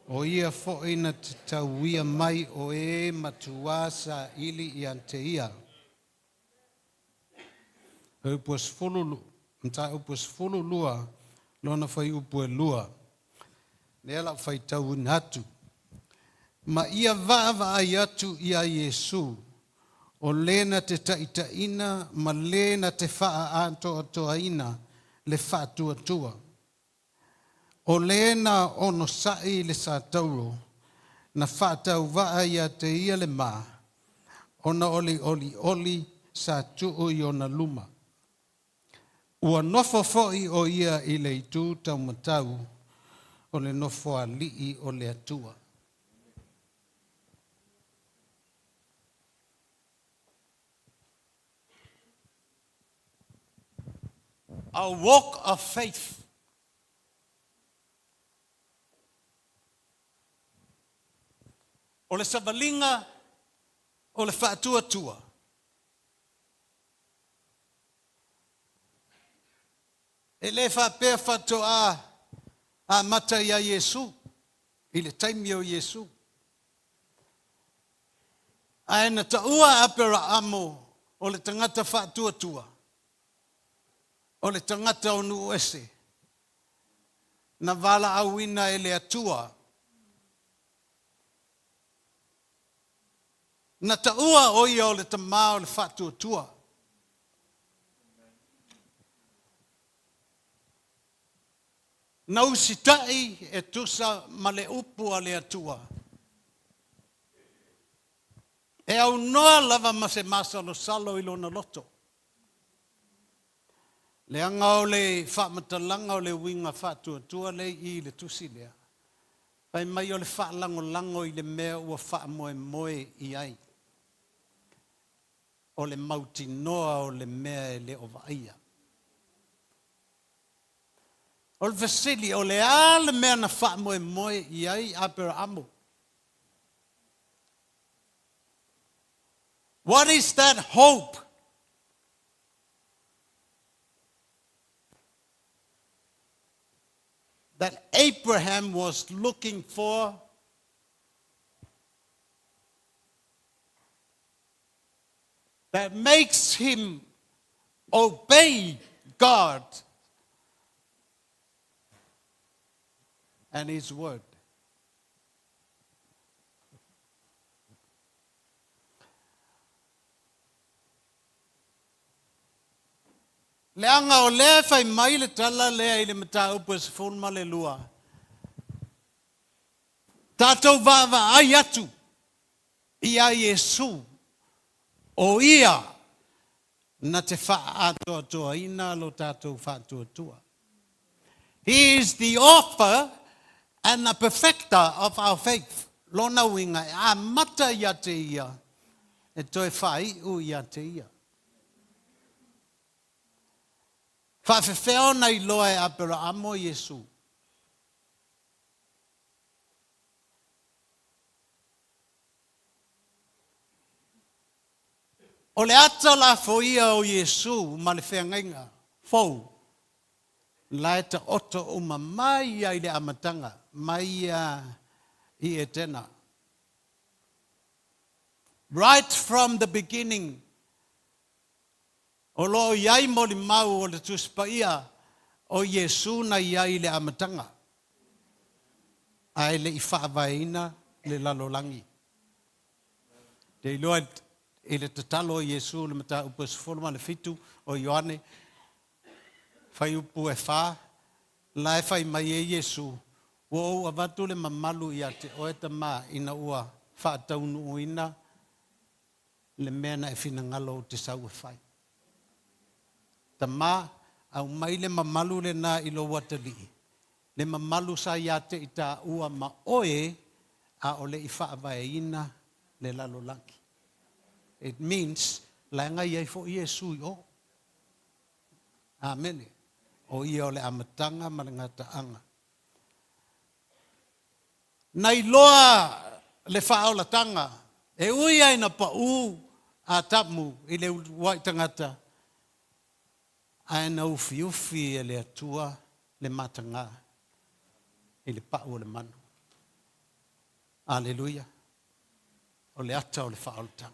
O ia fo'i na te tauia mai o e matuā saili ia te ia. Upu 10, mataupu 12, lona fuaiupu e 2. Lea la faitauina atu. Ma ia vaavaai atu ia Iesu, o le na te taitaiina ma le na te faaatoatoaina le faatuatua. O le na onosa'i le satauro, na faatauvaa ia te ia le ma, ona o le olioli sa tuu i ona luma. Ua nofo fo'i o ia i le itu taumatau o le nofoalii o le Atua. A walk of faith. O le savaliga o le faatuatua. E le faapea faatoa amata ia Iesu, i le taimi o Iesu. Ae na taua Aperaamo o le tagata faatuatua, o le tagata o nuu ese, na valaauina e le Atua. Na taua o ia o le tamā o le faatuatua. Na usitai e tusa ma le upu a le Atua. E aunoa lava ma se masalosalo i lona loto. Leaga o le faamatalaga o le uiga faatuatua le i le tusi lea. Fai mai o le faalagolago i le mea ua faamoemoe i ai. O le mautinoa o le mea e le o vaaia. O le fesili, o le a le mea na faamoemoe i ai Aperaamo? What is that hope that Abraham was looking for that makes him obey God and His word? Leaga o lea e fai mai le tala lea i le mataupu e 12. Tatou vaavaai atu iā Iesu, o Ia na te faaatoatoaina lo tatou faatuatua. He is the author and the perfecter of our faith. Lona uiga, e amata ia te Ia, e toe faaiu ia te Ia. Faafefea ona iloa e Aperaamo Iesu? O le ata lafoia o Iesu ma le feagaiga fou la e taoto uma mai ia i le amataga, mai ia i Etena. Right from the beginning, o lo o i ai molimau o le Tusi Paia o Iesu na i ai i le amataga, ae le i faavaeina le lalolagi. Te iloa i le tatalo o Iesu le mataupu e 17 o Ioane, fuaiupu e 4, la e fai mai e Iesu, ua ou avatu le mamalu ia te oe Tama ina ua faataunuuina le mea na e finagalo ou te sau e fai. Tama, aumai le mamalu lena i lou atalii, le mamalu sa ia te i taua ma oe a o le i faavaeina le lalolagi. It means, laega i ai foi Iesu i o. Amene. O ia o le amataga ma le gataaga. Na iloa le faaolataga e ui ai na pau a Tamu i le uluai tagata, ae na ufiufi e le Atua le mataga i le pau o le manu. Aleluia! O le ata o le faaolataga.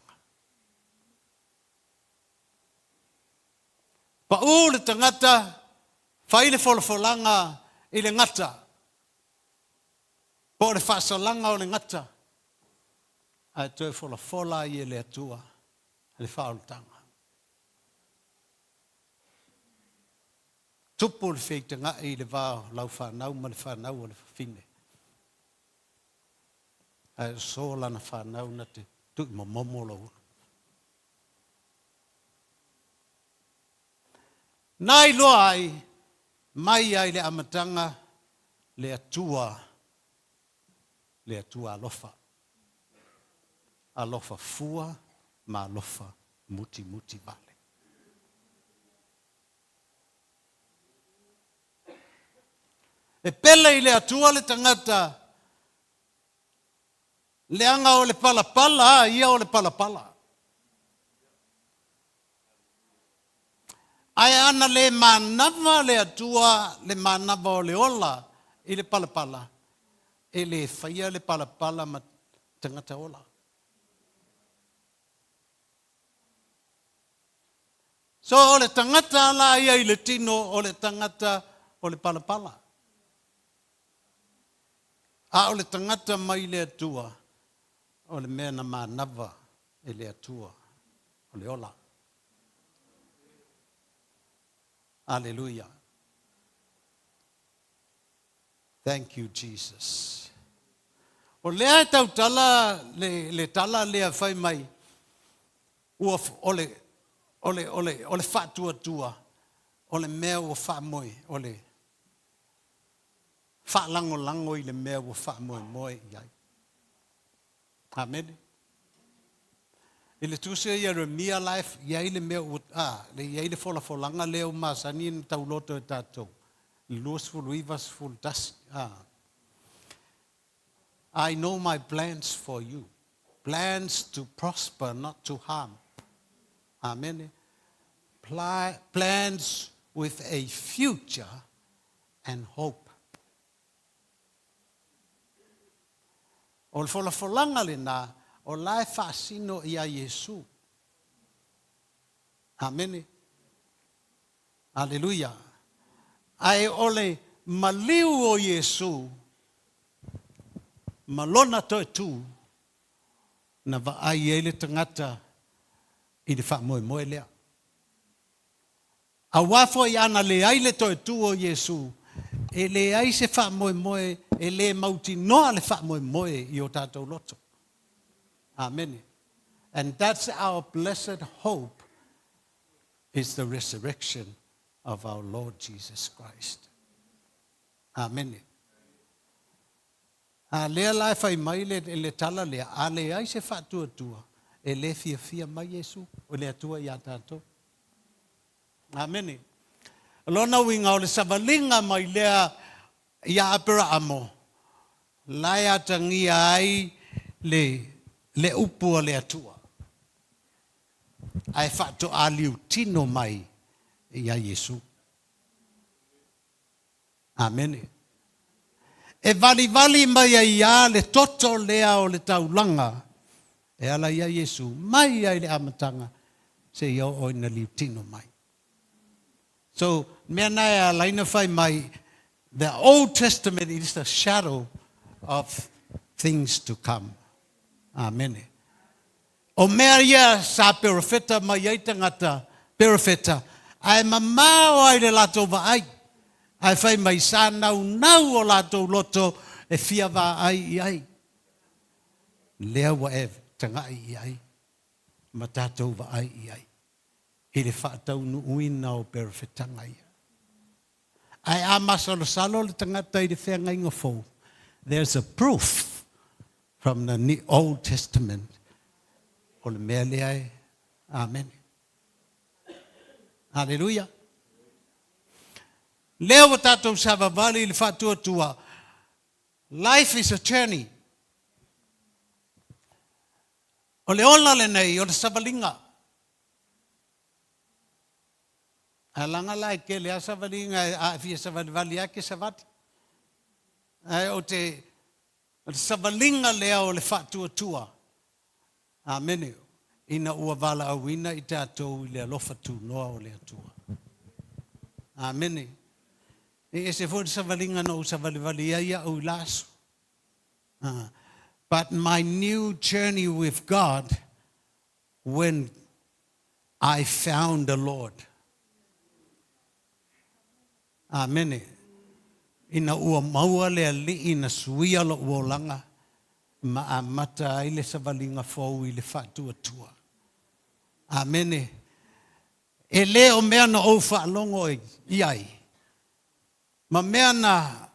Pau le tagata, fai le folafolaga i le gata, po o le faasalaga o le gata, ae toe folafola ai e le Atua le faaolataga. Tupu le feitagai i le va o lau fanau ma le fanau a le fafine, ae oso lana fanau na te tuimomomo lou ulu. Na iloa ai mai ai le amataga le Atua, le Atua alofa. Alofa fua ma alofa mutimuti vale. E pele i le Atua le tagata leaga o le palapala a ia o le palapala. Ae ana le manava le Atua le manava o le ola i le palapala, e le faia le palapala ma tagata ola. So o le tagata la ia i le tino o le tagata o le palapala. A o le tagata mai le Atua, o le mea na manava e le Atua o le ola. Aleluia. Thank you, Jesus. O lea e tautala le, le tala lea fai mai, ua, o le, o le, o le, o le faatuatua, o le mea ua faamoe, o le faalagolago i le mea ua faamoemoe i ai. Amene. I le tusi a Ieremia la e i ai le mea ua, a, le i ai le folafolaga lea ua masani ona tauloto e tatou, le 29, 11, a. I know my plans for you, plans to prosper, not to harm. Amene. Plans with a future and hope. O le folafolaga lena o la e faasino iā Iesu. Amene. Aleluia. Ae o le maliu o Iesu ma lona toe tu na vaai ai le tagata i le faamoemoe lea. Aua foi ana leai le toe tu o Iesu, e leai se faamoemoe E lē mautinoa le faamoemoe i o tatou loto. Amene. And that's our blessed hope, is the resurrection of our Lord Jesus Christ. Amene. A lea la e fai mai le, le tala lea, a leai se faatuatua, e lē fiafia mai Iesu, o le Atua iā tatou. Amene. O lona uiga o le savaliga mai lea iā Aperaamo, la e atagia ai le, le upu a le Atua. Ae faatoā liutino mai iā Iesu. Amene. E valivali mai ai lava le toto lea o le taulaga e ala iā Iesu mai ai le amataga seia oo ina liutino mai. So, mea na e ala ai ona fai mai, the Old Testament is the shadow of things to come. Amene. O mea ia sa perofeta mai ai tagata perofeta, ae mamao ai le latou vaai, ae fai mai sa naunau o latou loto e fia vaai i ai. Lea ua e tagai i ai ma tatou vaai i ai i le faataunuuina o perofetaga ia. Ae a masalosalo le tagata i le feagaiga fou, there's a proof from the New Old Testament o le mea lea e Amene. Haleluia. Lea ua tatou savavali i le faatuatua, life is a journey. O le ola lenei o le savaliga. Ae laga la e tele lava savaliga a e fia savalivali lava e te savali. Ae o te o le savaliga lea o le faatuatua. Amene. Ina ua valaauina i tatou i le alofa tunoa o le Atua. Amene. E ese foi le savaliga na ou savalivali ai au i la aso. But my new journey with God when I found the Lord. Amene. Ina ua maua le Alii na suia lo'u olaga ma amata ai le savaliga fou i le faatuatua. Amene. E le o mea na ou faalogo i ai, ma mea na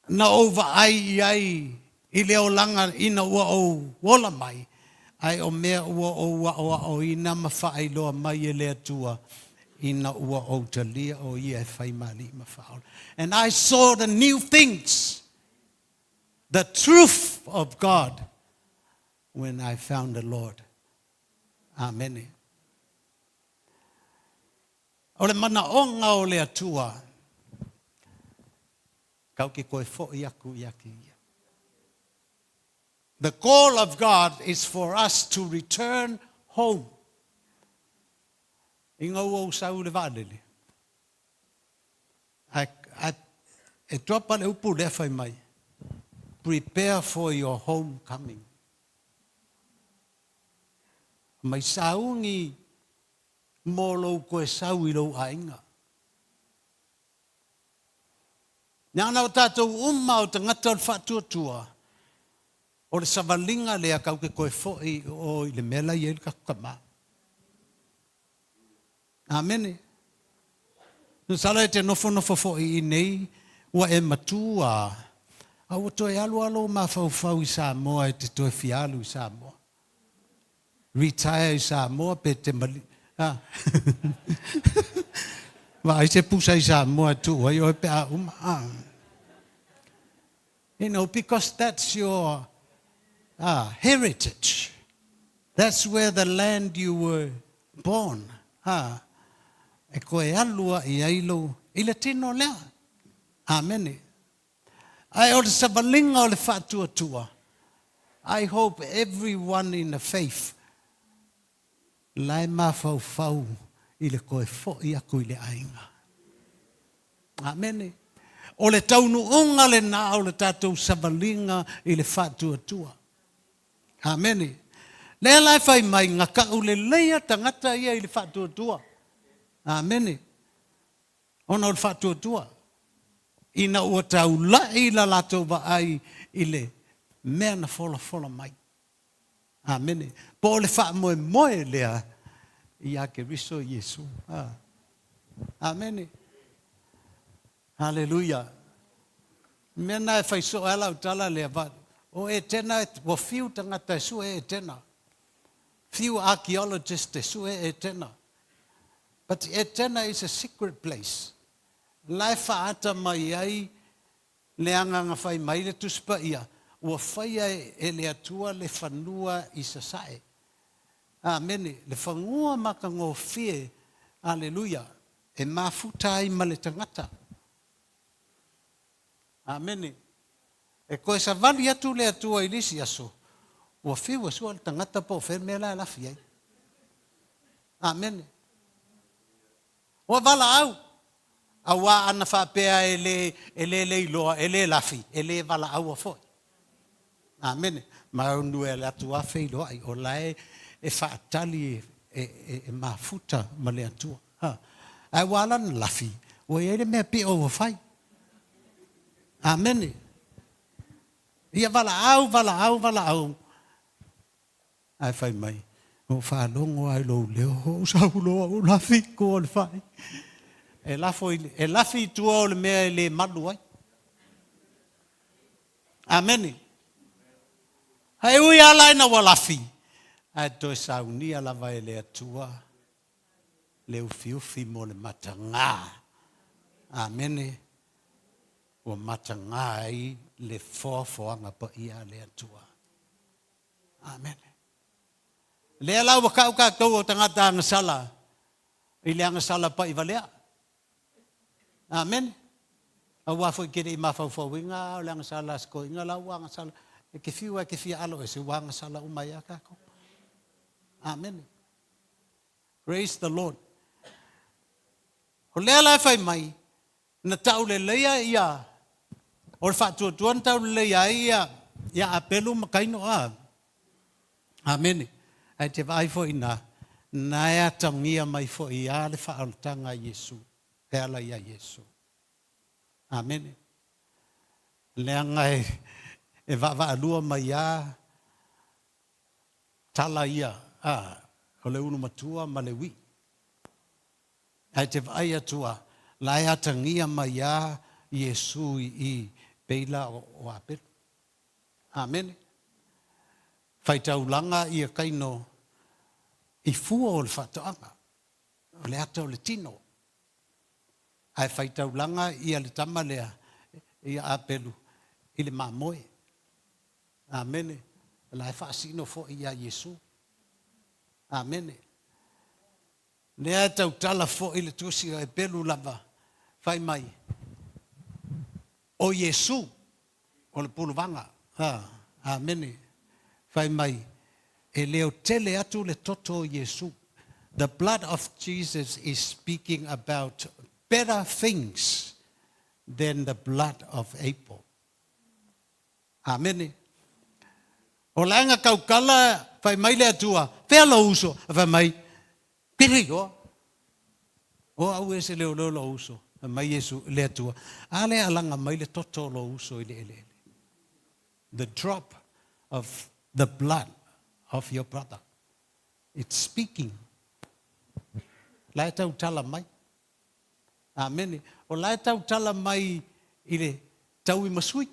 na ou vaai i ai i le olaga ina ua ou ola mai, ae o mea ua ou aʻoaʻoina ma faailoa mai e le Atua ina ua ou talia o Ia e fai ma Alii ma Faaola. And I saw the new things, the truth of God, when I found the Lord. Amene. O le manaʻoga o le Atua, kau ke koe foʻi aku ia te ia. The goal of God is for us to return home. Ina ua ou sau i le vaalele, ae, ae, e dropa le upu lea fai mai, prepare for your homecoming. Mai sauni mo lou koe sau i lou aiga. Leaga o tatou uma o tagata o le faatuatua, o le savaliga lea kau ke koe foʻi o i le mea la i ai le tatou tama. Amene. Masalo e te nofonofo foʻi i nei, ua e matua, a ua toe alu lava lou mafaufau i Samoa e te toe fia alu i Samoa. Retire i Samoa pe te mali a vaai se pusa i Samoa e tuu ai oe pe a uma a. You know, because that's your heritage. That's where the land you were born. Ha. E koe alu a i ai lou, i le tino lea. Amene. Ae o le savaliga o le faatuatua, I hope everyone in the faith la e mafaufau i le toe foʻi atu i le aiga. Amene. O le taunuuga lena o le tatou savaliga i le faatuatua. Amene. Lea la e fai mai, gataʻu lelei a tagata ia i le faatuatua. Amene. Ona o le faatuatua. Ina ua taula'i la latou vaai i le mea na folafola mai. Amene. Po o le faamoemoe lea ia Keriso Iesu. Amene. Haleluia. Mea na e fai soo ai lau tala lea, but o Etena, ua fiu tagata e sue Etena. Few archaeologists e sue Etena. But Etena is a secret place. La e faaata mai ai le agaga fai mai le Tusi Paia, ua faia e le Atua le fanua i sasae. Amene. Le fagua matagofie, aleluia, e mafuta ai ma le tagata. Amene. E toe savali atu le Atua i le isi aso, ua fiu e sue le tagata po o fea le mea la e lafi ai. Amene. Ua valaau, auā ana faapea e le, e le leiloa, e le lafi, e le valaauina foi. Amene. Ma onu e ale atu a feiloai, o la e faatali e mafuta ma le Atua. Ha. Ae ua ala na lafi, ua i ai le mea pio ua fai. Amene. Ia valaau, valaau, valaau. Ae fai mai, o faalogo ai lou leo, o sauloa o lafi ko o le fai. E lafo i, e lafi i tua o le mea e le malu ai. Amene. Ae ui ala ina ua lafi, ae toe saunia lava e le Atua le ufiufi mo le matagā. Amene. Ua matagā ai le foafoaga paia a le Atua. Amene. Lea la ua kau tatou o tagata agasala i le agasala pai valea. Amene. Auā foi ke le i mafaufauina o le agasala a se toeaina la ua agasala. E te fiu e te fia alo ese ua agasala uma ia tatou. Amene. Praise the Lord. O lea la e fai mai, na tauleleia ia, o le faatuatua na tauleleia ai ia, ia Apelu ma Kaino a. Amene. Ae te vaai foi na, na e atagia mai foi ia le faaolataga a Iesu, e ala ia Iesu. Amene. Leaga e vaavaalua mai ia tala ia, a, o le ulu matua ma le ui'i. Ae te vaai atua, la e atagia mai ia Iesu i peila o Apelu. Amene. Faitaulaga ia Kaino i fua o le faatoaga, o le ata o le tino. Ae faitaulaga ia le tama lea, ia Apelu, i le mamoe. Amene. La e faasino foi ia Iesu. Amene. Lea e tautala foi le tusi o Epelu lava, fai mai, o Iesu, o le puluvaga. Ha, amene. Fai mai, e leo tele atu le toto o Iesu. The blood of Jesus is speaking about better things than the blood of Abel. Amene. O laga kaukala fai mai le Atua, fea lo uso, fai mai, piri o. O au e se leo leo lo uso, fai mai Iesu le Atua. A le alanga mai le toto lo uso i le ele ele. The drop of the blood of your brother. It's speaking. La e tautala mai. Amene. O la e tautala mai i le tau i masui.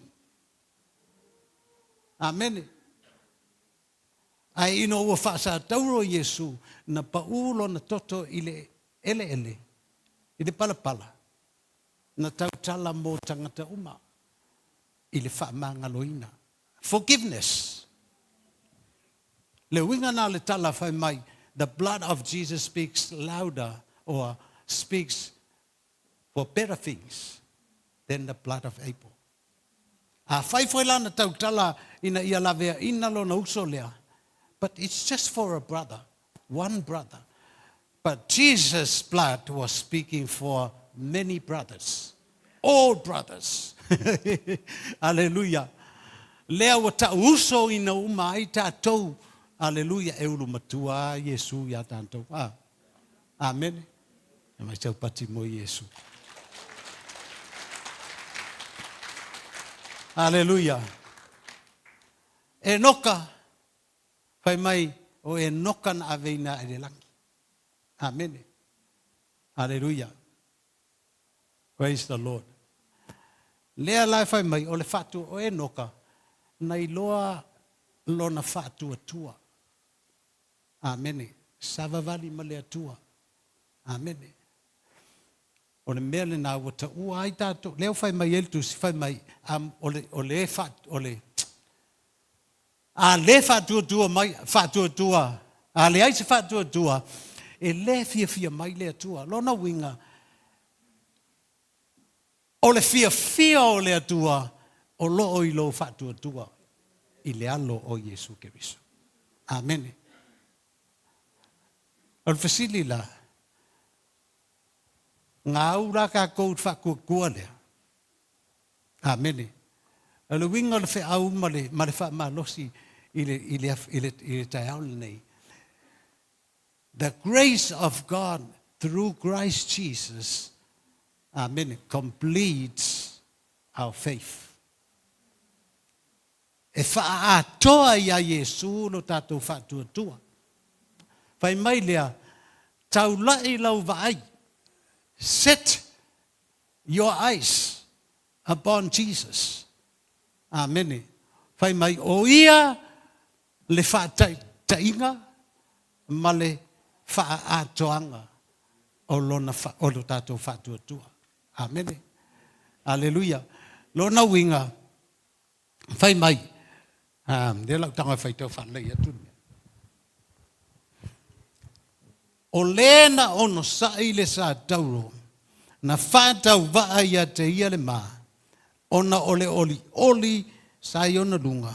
Amene. Ae ina ua faasatauro Iesu na pau lona toto i le eleele, i le palapala, na tautala mo tagata uma i le faamagaloina. Forgiveness. Le uiga na le tala fai mai, the blood of Jesus speaks louder or speaks for better things than the blood of Abel. A fai foi lana tautala ina ia lavea ina lona uso lea. But it's just for a brother, one brother. But Jesus' blood was speaking for many brothers, all brothers. Hallelujah. Lea ua ta uso ina uma ai tatou. Hallelujah. E ulu matua Iesu ia tatou. Ah. Amen. E mai tau pati mo Iesu. Aleluia. Enoka, fai mai o Enoka na aveina i le lagi. Amene. Aleluia. Praise the Lord. Lea la e fai mai o le faatua o Enoka na iloa lona faatuatua. Amene. Savavali ma le Atua. Amene. O le mea lenā ua taua ai tatou. Lea ua fai mai ai le tusi, fai mai, um, o le, o le, fa, o le, a le faatuatua mai, faatuatua, a leai se faatuatua, e le fiafia mai le Atua. Lona uiga, o le fiafia o le Atua o loo i lou faatuatua i le alo o Iesu Keriso. Amene. O le fesili la, gau la tatou i le faatuatua lea. Amene. O le uiga o le feau ma le, ma le faamalosi i le, i le, i le, i le taeao lenei. The grace of God through Christ Jesus, amene, completes our faith. E faaatoa iā Iesu lo tatou faatuatua. Fai mai lea, Taulai lau vaai, set your eyes upon Jesus. Amene. Fai mai, o ia le faataitaiga ma le faaatoaga o lona o lo tatou faatuatua. Amene. Aleluia. Lona uiga, fai mai, lea lau tago e faitau faalelei atu le mea. O le na onosai le sa tauro, na faatauvaa ia te ia le ma, ona o le olioli sa i ona luga,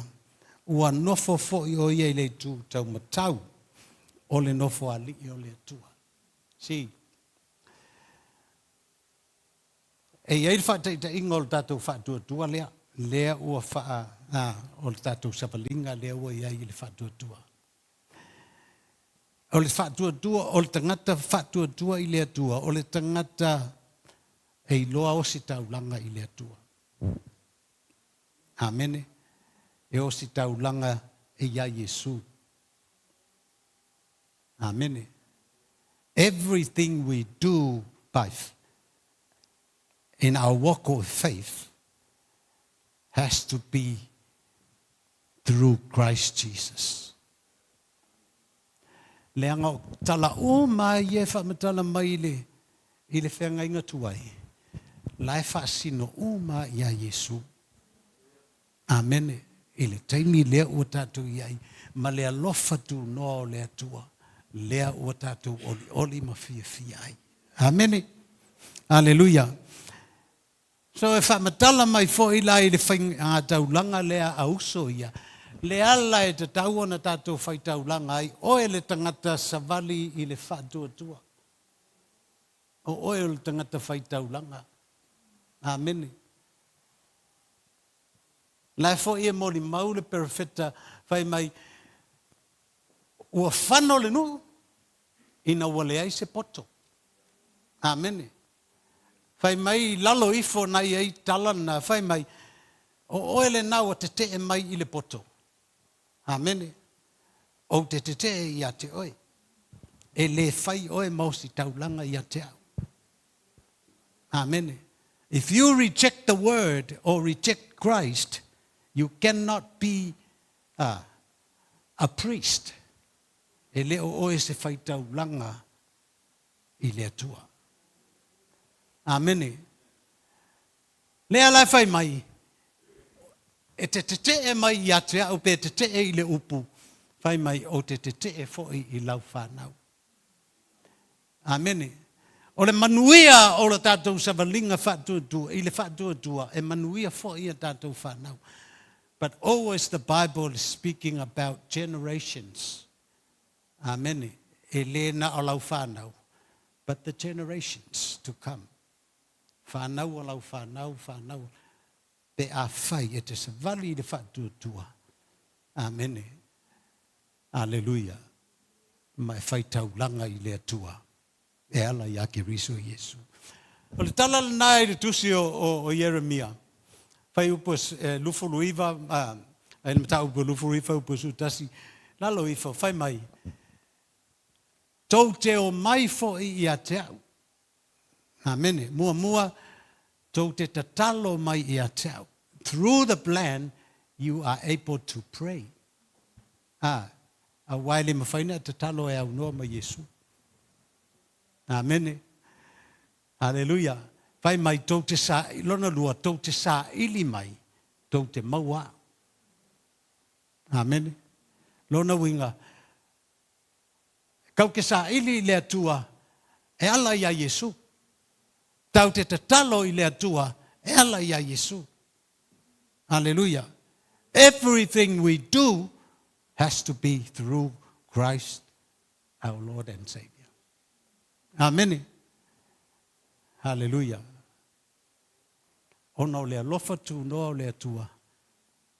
ua nofo foi o ia i le itu taumatau o le nofoalii o le Atua. See, E i ai le faataitaiga o le tatou faatuatua lea, lea ua faa, a, o le tatou savaliga lea ua i ai i le faatuatua. O le faatuatua, o le tagata faatuatua i le Atua, o le tagata e iloa ositaulaga i le Atua. Amene. E ositaulaga e iā Iesu. Amene. Everything we do by in our walk of faith has to be through Christ Jesus. Leaga o tala uma ia e faamatala mai i le, i le feagaiga tuai, la e faasino uma iā Iesu. Amene. I le taimi lea ua tatou i ai, ma le alofa tunoa o le Atua, lea ua tatou olioli ma fiafia ai. Amene. Aleluia. So e faamatala mai foi la i le faigataulaga lea a uso ia, le ala e tatau ona tatou faitaulaga ai, oe le tagata savali i le faatuatua. O oe o le tagata faitaulaga. Amene. La e foi e molimau le perofeta fai mai, ua fano le nuu ina ua leai se poto. Amene. Fai mai i lalo ifo na i ai tala na, fai mai, o oe lenā ua tetee mai i le poto. Amene. Ou te tetee ia te oe. E le fai oe ma ositaulaga ia te au. Amene. If you reject the word or reject Christ, you cannot be a priest. E le o oe se faitaulaga i le Atua. Amene. Lea la e fai mai, e te tetee mai ia te au pe tetee i le upu, fai mai ou te tetee foi i lau fanau. Amene. O le manuia o le tatou savaliga faatuatua, i le faatuatua, e manuia foi a tatou fanau. But always the Bible is speaking about generations. Amene. E le na o lau fanau, but the generations to come. Whanau o lau whanau, whanau, pe a fai e te savali i le faatuatua. Amene. Aleluia. Ma e faitaulaga i le Atua. E ala iā Keriso Iesu. O le tala lenā i le tusi o Ieremia. Fuaiupu e 29, ai le mataupu e 29 fuaiupu e 11, lalo ifo, fai mai, Tou te omai foi ia te au. Amene. Muamua, tou te tatalo mai ia te au. Through the plan, you are able to pray. A, aua e le mafai ona e tatalo e aunoa ma Iesu. Amene. Aleluia. Fai mai tou te sa, lona lua, tou te saili mai, tou te maua au. Amene. Lona uiga, kau te saili i le Atua e ala iā Iesu. Tau te tatalo i le Atua e ala iā Iesu. Aleluia. Everything we do has to be through Christ our Lord and Savior. Amene. Haleluia. Ona o le alofa tunoa o le Atua,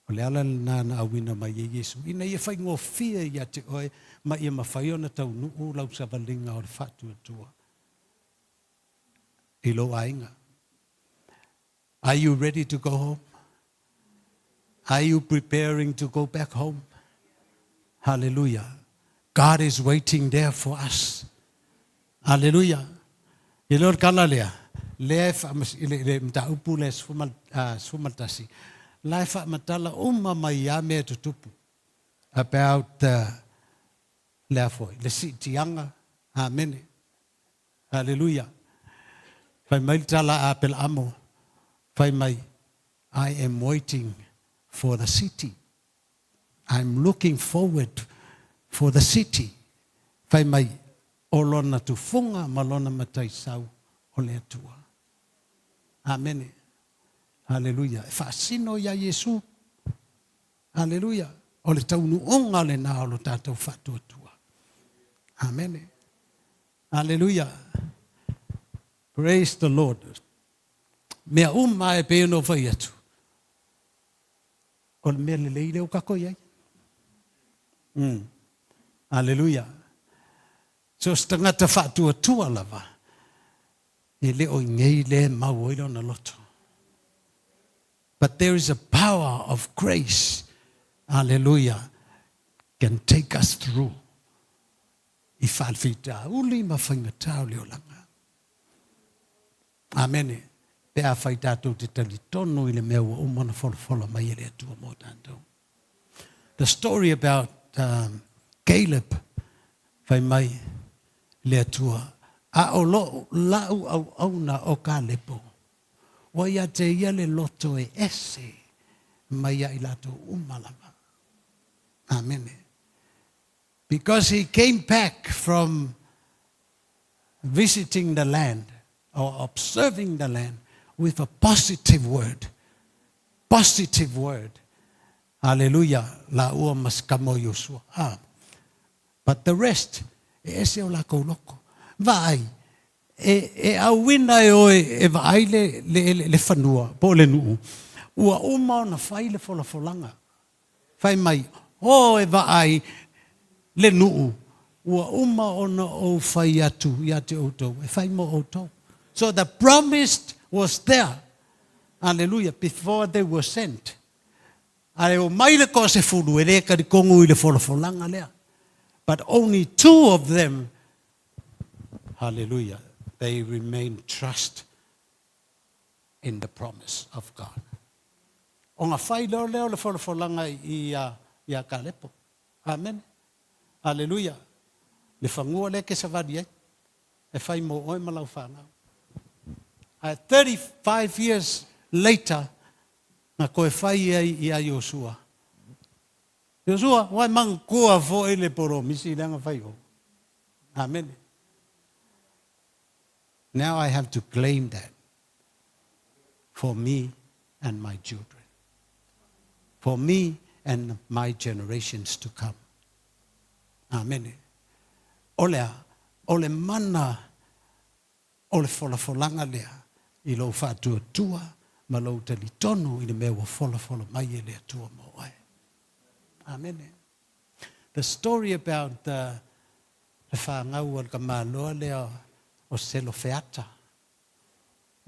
o le ala lena na auina mai ai Iesu, ina ia faigofie ia te oe ma ia mafai ona taunuu lau savaliga o le faatuatua i lou aiga. Are you ready to go home? Are you preparing to go back home? Hallelujah. God is waiting there for us. Hallelujah. I le o le kala lea, lea e faamas, i le mataupu lea 11, la e faamatala uma mai ia mea tutupu about the, lea foi, le siitiaga. Amene. Hallelujah. Fai mai le tala a Apelaamo, fai mai, I am waiting for the city. I'm looking forward for the city. Fai mai, o lona tufuga ma lona mataisau o le Atua. Amene. Haleluia. E faasino iā Iesu. Haleluia. O le taunuuga lena o lo tatou faatuatua. Amene. Haleluia. Praise the Lord. Mea uma e pei ona ou fai atu. O le mea lelei lea ua tatou i ai. Aleluia. So se tagata faatuatua lava, e le o i nei lea e mau ai lona loto. But there is a power of grace, hallelujah, can take us through i faalefitauli ma faigata o le olaga. Amene. Pe afai tatou te talitonu i le mea ua uma ona folafola mai e le Atua mo tatou. The story about Caleb, fai mai le Atua, a o lou lau auauna o Kalepo, ua ia te ia le loto e ese mai ia i latou uma lava. Amene. Because he came back from visiting the land or observing the land with a positive word. Positive word. Hallelujah. La ua maskamo Iosua. Ah. But the rest, e ese o lakou loko. Vaai, e auina e oe e vaai le fanua, po o le nuu, ua uma ona fai le folafolaga. Fai mai, o e vaai le nuu, ua uma ona ou fai atu ia te outou, e fai mo outou. So the promise was there, hallelujah, before they were sent. Ae o mai le toasefulu e le talitonu i le folafolaga lea. But only two of them, hallelujah, they remain trust in the promise of God. Ona fai lea lea o le folafolaga ia Kalepo. Amen. Hallelujah. Le fanua lea e te savali ai, e fai mo oe ma lau fanau. Ae 35 years later, na toe fai ai ia Iosua. Iosua, ua e manatua foi le polomisi lea na fai o. Amen. Now I have to claim that for me and my children. For me and my generations to come. Amen. O lea, o le mana o le folafolaga lea i lou faatuatua ma lou talitonu i le mea ua folafola mai e le Atua mo oe. Amene. The story about the le fanau a le tamaloa lea o Selofeata.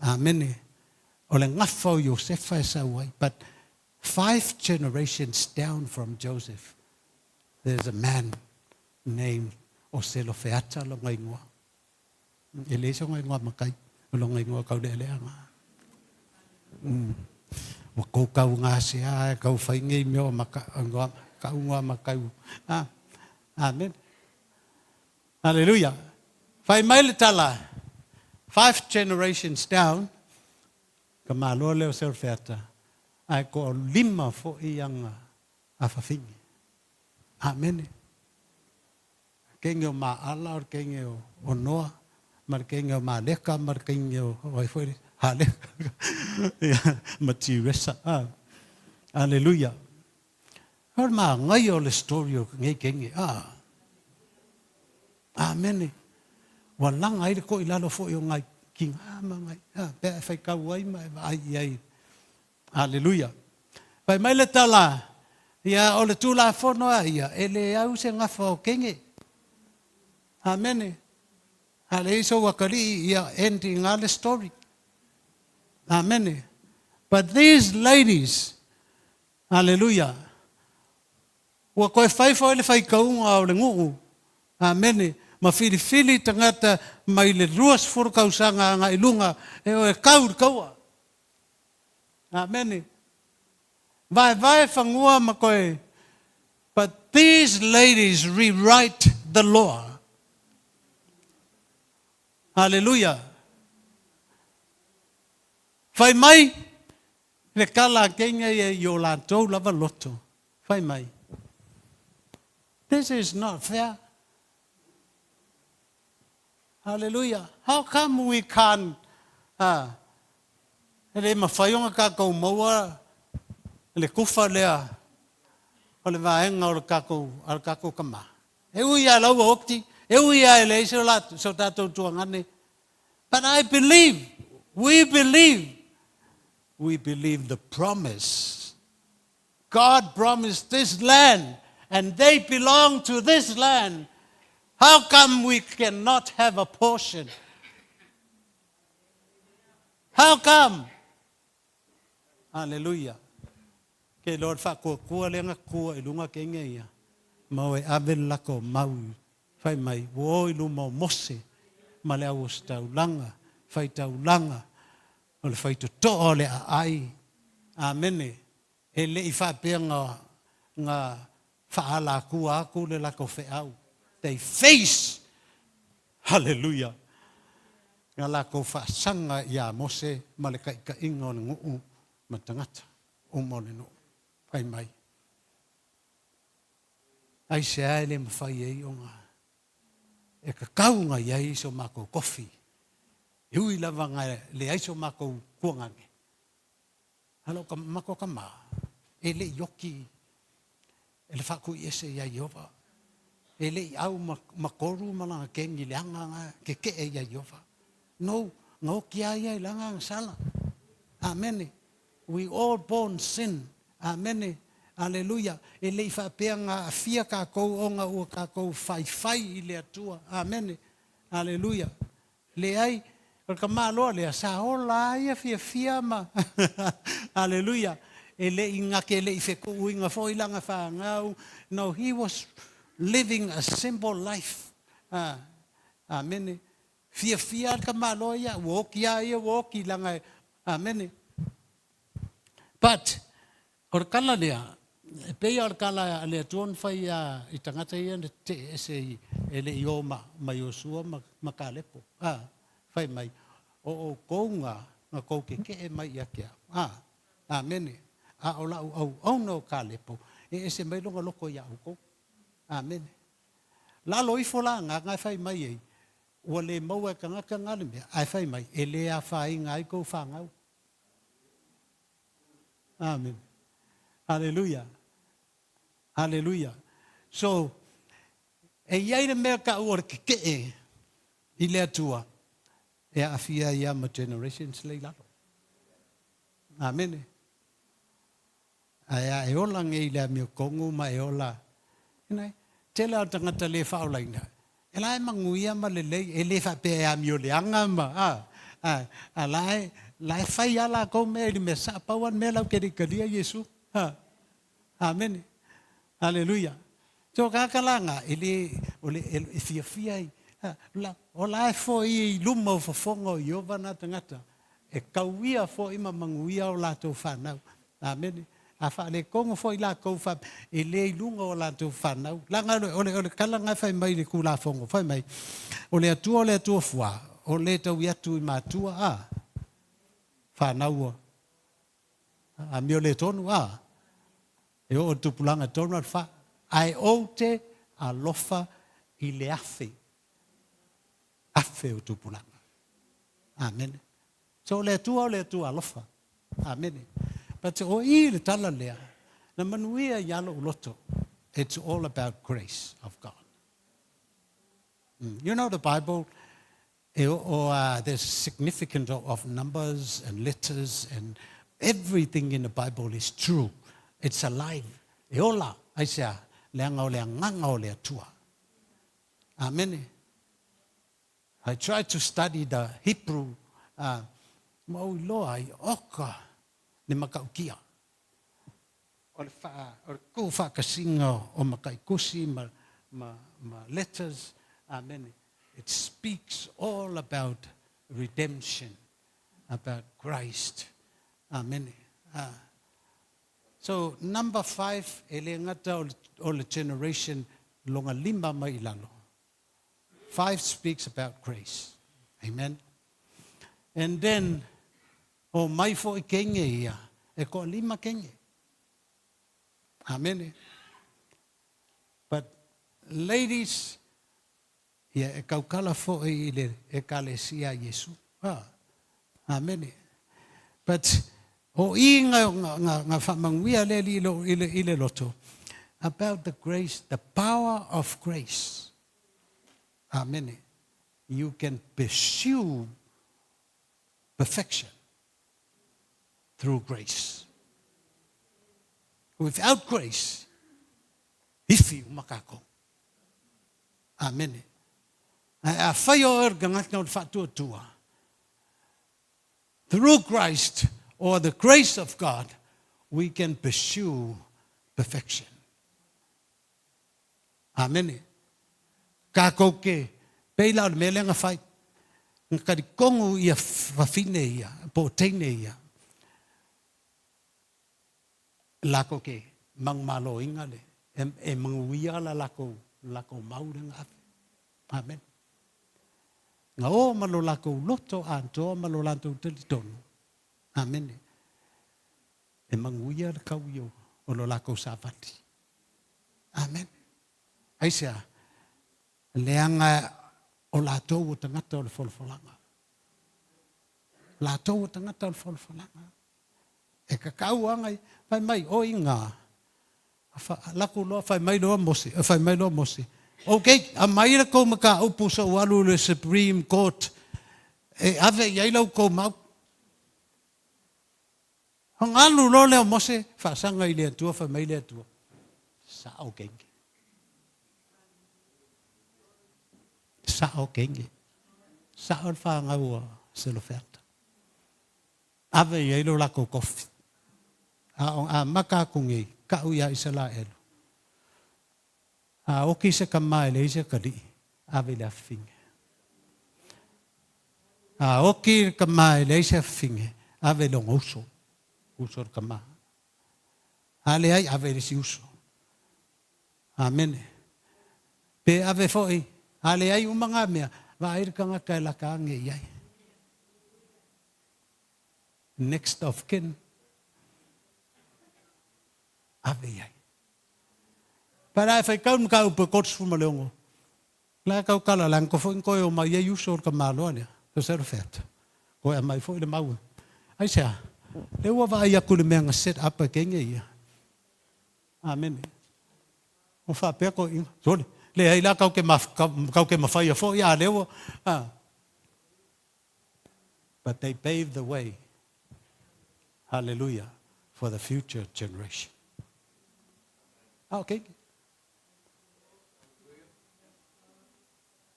Amene. O le gafa o Iosefa e sau ai. But five generations down from Joseph, there's a man named o Selofeata lona igoa. E leai sona igoa makai, o lona igoa Kaulealeaga. Ua kou kau gasea e kau fai nei mea o maka, igoa, kau igoa makai. Ah, amen. Hallelujah. Fai mai le tala, five generations down, ka malo lea o Selofeata, ae toalima foi ana afafine. Amene. Kenge o Maala, o le kenge o Noa, ma le kenge o Maleka, ma le kenge o ai foi le Haleka, ia, ma Tiresa. Ah. Hallelujah. O le magaia o le story o nei kenge. Ah. Amene. Ua laga ai le toilalo foi o ngai tiga ma ngai, ah, pe a e faitau ai ma e vaai i ai. Hallelujah. Fai mai le tala, ia o le Tulafono a ia, e le au se gafa o kenge. Amene. A leai sou akalii, ia end i ina le story. Amene. But these ladies, hallelujah, ua toe fai foi le faitauga o le nuu, amene, ma filifili tagata mai le 20 tausaga agai luga e o e kau i le taua. Amene. Vaevae fanua ma toe. But these ladies rewrite the law. Hallelujah. Fai mai le tala a keiga ia i o latou lava loto. Fai mai. This is not fair. Hallelujah. How come we can't e le mafai ona tatou maua le kufa lea o le vaega o le tatou, a le tatou tama? E ui lava la ua oti, e ui lava e leai se o tatou tuagane. But I believe, we believe, we believe the promise. God promised this land and they belong to this land. How come we cannot have a portion? How come? Hallelujah. Ke Lord whaakuakua le ngakua i lunga ke inge ia. Ma o e ave le lako mau fai mai, ua o i luma o Mose ma le au ositaulaga, faitaulaga, o le faitotoa o le aai. Amene. E le i faapea nga, nga faaalatua atu le latou feau. They face, hallelujah, nga latou faasaga ia Mose ma le taitaiga o le nuu ma tagata uma o le nuu. Fai mai, aisea e le mafai ai ona e tatau ona i ai so matou tofi, e ui lava na leai so matou tuagane. A o ka matou tama, e le i oti e le faatuiese ia Ieova. E le i au ma koru ma lana keni i le aga na keke'e ia Ieova. No, na oti a ia i lana agasala. Amene. We all born sin. Amene. Aleluia. E le i faapea na aafia tatou ona ua tatou faifai i le Atua. Amene. Aleluia. Leai, o le tamaloa lea, sa ola a ia fiafia ma Aleluia. E le i gake le i fetuuina foi lana fanau. No, he was living a simple life. Ah, amene. Fiafia le tamaloa ia, ua oti a ia, ua oti langa, amene. But, o le tala lea, e pei o le tala a le Atua na fai ia i tagata ia na tetee ese i, e le i o ma, ma Iosua ma, ma Kalepo. Ah, fai mai, o outou nga, na tou keke'e mai ia te au. Ah, amene. A o lau auauna o Kalepo, e ese mai lona loto ia outou. Amene. Lalo ifo la nga e fai mai ai, ua le maua e tagata nga le mea, ae fai mai, e le afaina ai kou fanau. Amen. Hallelujah. Hallelujah. So, e i ai le mea taua o le keke'e i le Atua, e aafia ai lava ma generations lea i lalo. Amene. Ae a e ola nei i le amiotonu ma e ola, ina, tele lava o tagata le faaolaina, e la e manuia ma lelei, e le faapea e amioleaga ma, a, a, a la e, La e fai a lakou mea i le mea sa'a, pau a le mea latou te le i talia Iesu. Ha. Amene. Aleluia. So tagata la na, e le, o le, e fiafia i, ha, la, o la e fo'i i luma o fofoga o Ieova na tagata, e tauia fo'i ma manuia o latou fanau. Amene. A faaletonu foi latou fa, e le i luga o latou fanau. Leaga o le, o le, o le tala na e fai mai i le Tulafono, fai mai, o le Atua o le Atua fuā, o le taui atu i matua, a, fanau a, amio le tonu, a, e oo i le tupulaga e tonu a le fa, ae ou te alofa i le afe, afe o tupulaga. Amene. So o le Atua o le Atua alofa. Amene. But o i le tala lea, na manuia ia lou loto. It's all about grace of God. You know the Bible, e o, there's significant of numbers and letters and everything in the Bible is true. It's alive. E ola, aisea, leaga o le agaga o le Atua. Amene. I tried to study the Hebrew, ma ou iloa ai, oka le matautia. O le wha, o le kou whaakasinga o makaikusi ma, ma, ma letters. Amen. It speaks all about redemption, about Christ. Amen. So, number 5, e le gata o le, o le generation longa lima mai i lalo. 5 speaks about grace. Amen. And then, o mai fo'i kenge ia, e ko'a lima kenge. Amen. But ladies, ia e kaukala fo'i i le ekalesia a Iesu. Ah. Amene. But o i nga, nga, nga whamanguia le li lo, i le, i le loto, about the grace, the power of grace. Amene. You can pursue perfection through grace. Without grace, ifi umakako. Amene. Ae afai o oe o le tagata o le faatuatua, through Christ or the grace of God, we can pursue perfection. Amene. Kākou ke, pei la o le mea lea na fai, na talitonu ia whawhine ia, po o teine ia, Lako ke manumaloina le e manuia la lakou lakou mau le ga afe. Amen. Ga o ma lo lakou loto atoa ma lo latou talitonu. Amene. E manuia le kau i o lo lakou savali. Amen. Aisea, leaga o latou o tagata o le folafolaga. Latou o tagata o le folafolaga. E kakau aga i, fai mai, o i ngā, fa, laku loa, fai mai loa Mose, fai mai loa Mose, Ok, a mai le kou mataupu sa ou alu i le Supreme Court e ave i ai lau kou mau. Ona alu loa lea o Mose, faasaga i le Atua, fai mai le Atua, Sa'o keiki. Sa'o keiki. Sa'o le fanau a Selofeata. Ave i ai lo lakou kofi. A o amata aku nei, kaʻu iā Isalaelu. A oki se kama e leai se akalii, ave i le afafine. A oki le kama e leai se afafine, ave i lona uso, uso o le kama. A leai, ave i le isi uso. Amene. Pe ave foi, a leai uma ngā mea, vaai le tagata e laka ane i ai. Next of kin. Ave i ai. Pae e fai kau ma kau pe 36. La kau kala la ko foi ko o mai ai uso ka maloa lea. Ko se feata. Ko e mai foi le mau. Ai sea. Le ua vaai aku le mea nga set up e kenge ia. Amene. O faapea ko inga. Sole. Le ai la kau ke ma kau ke mawhai a foi a le ua. Ah. But they paved the way, hallelujah, for the future generation. Okay.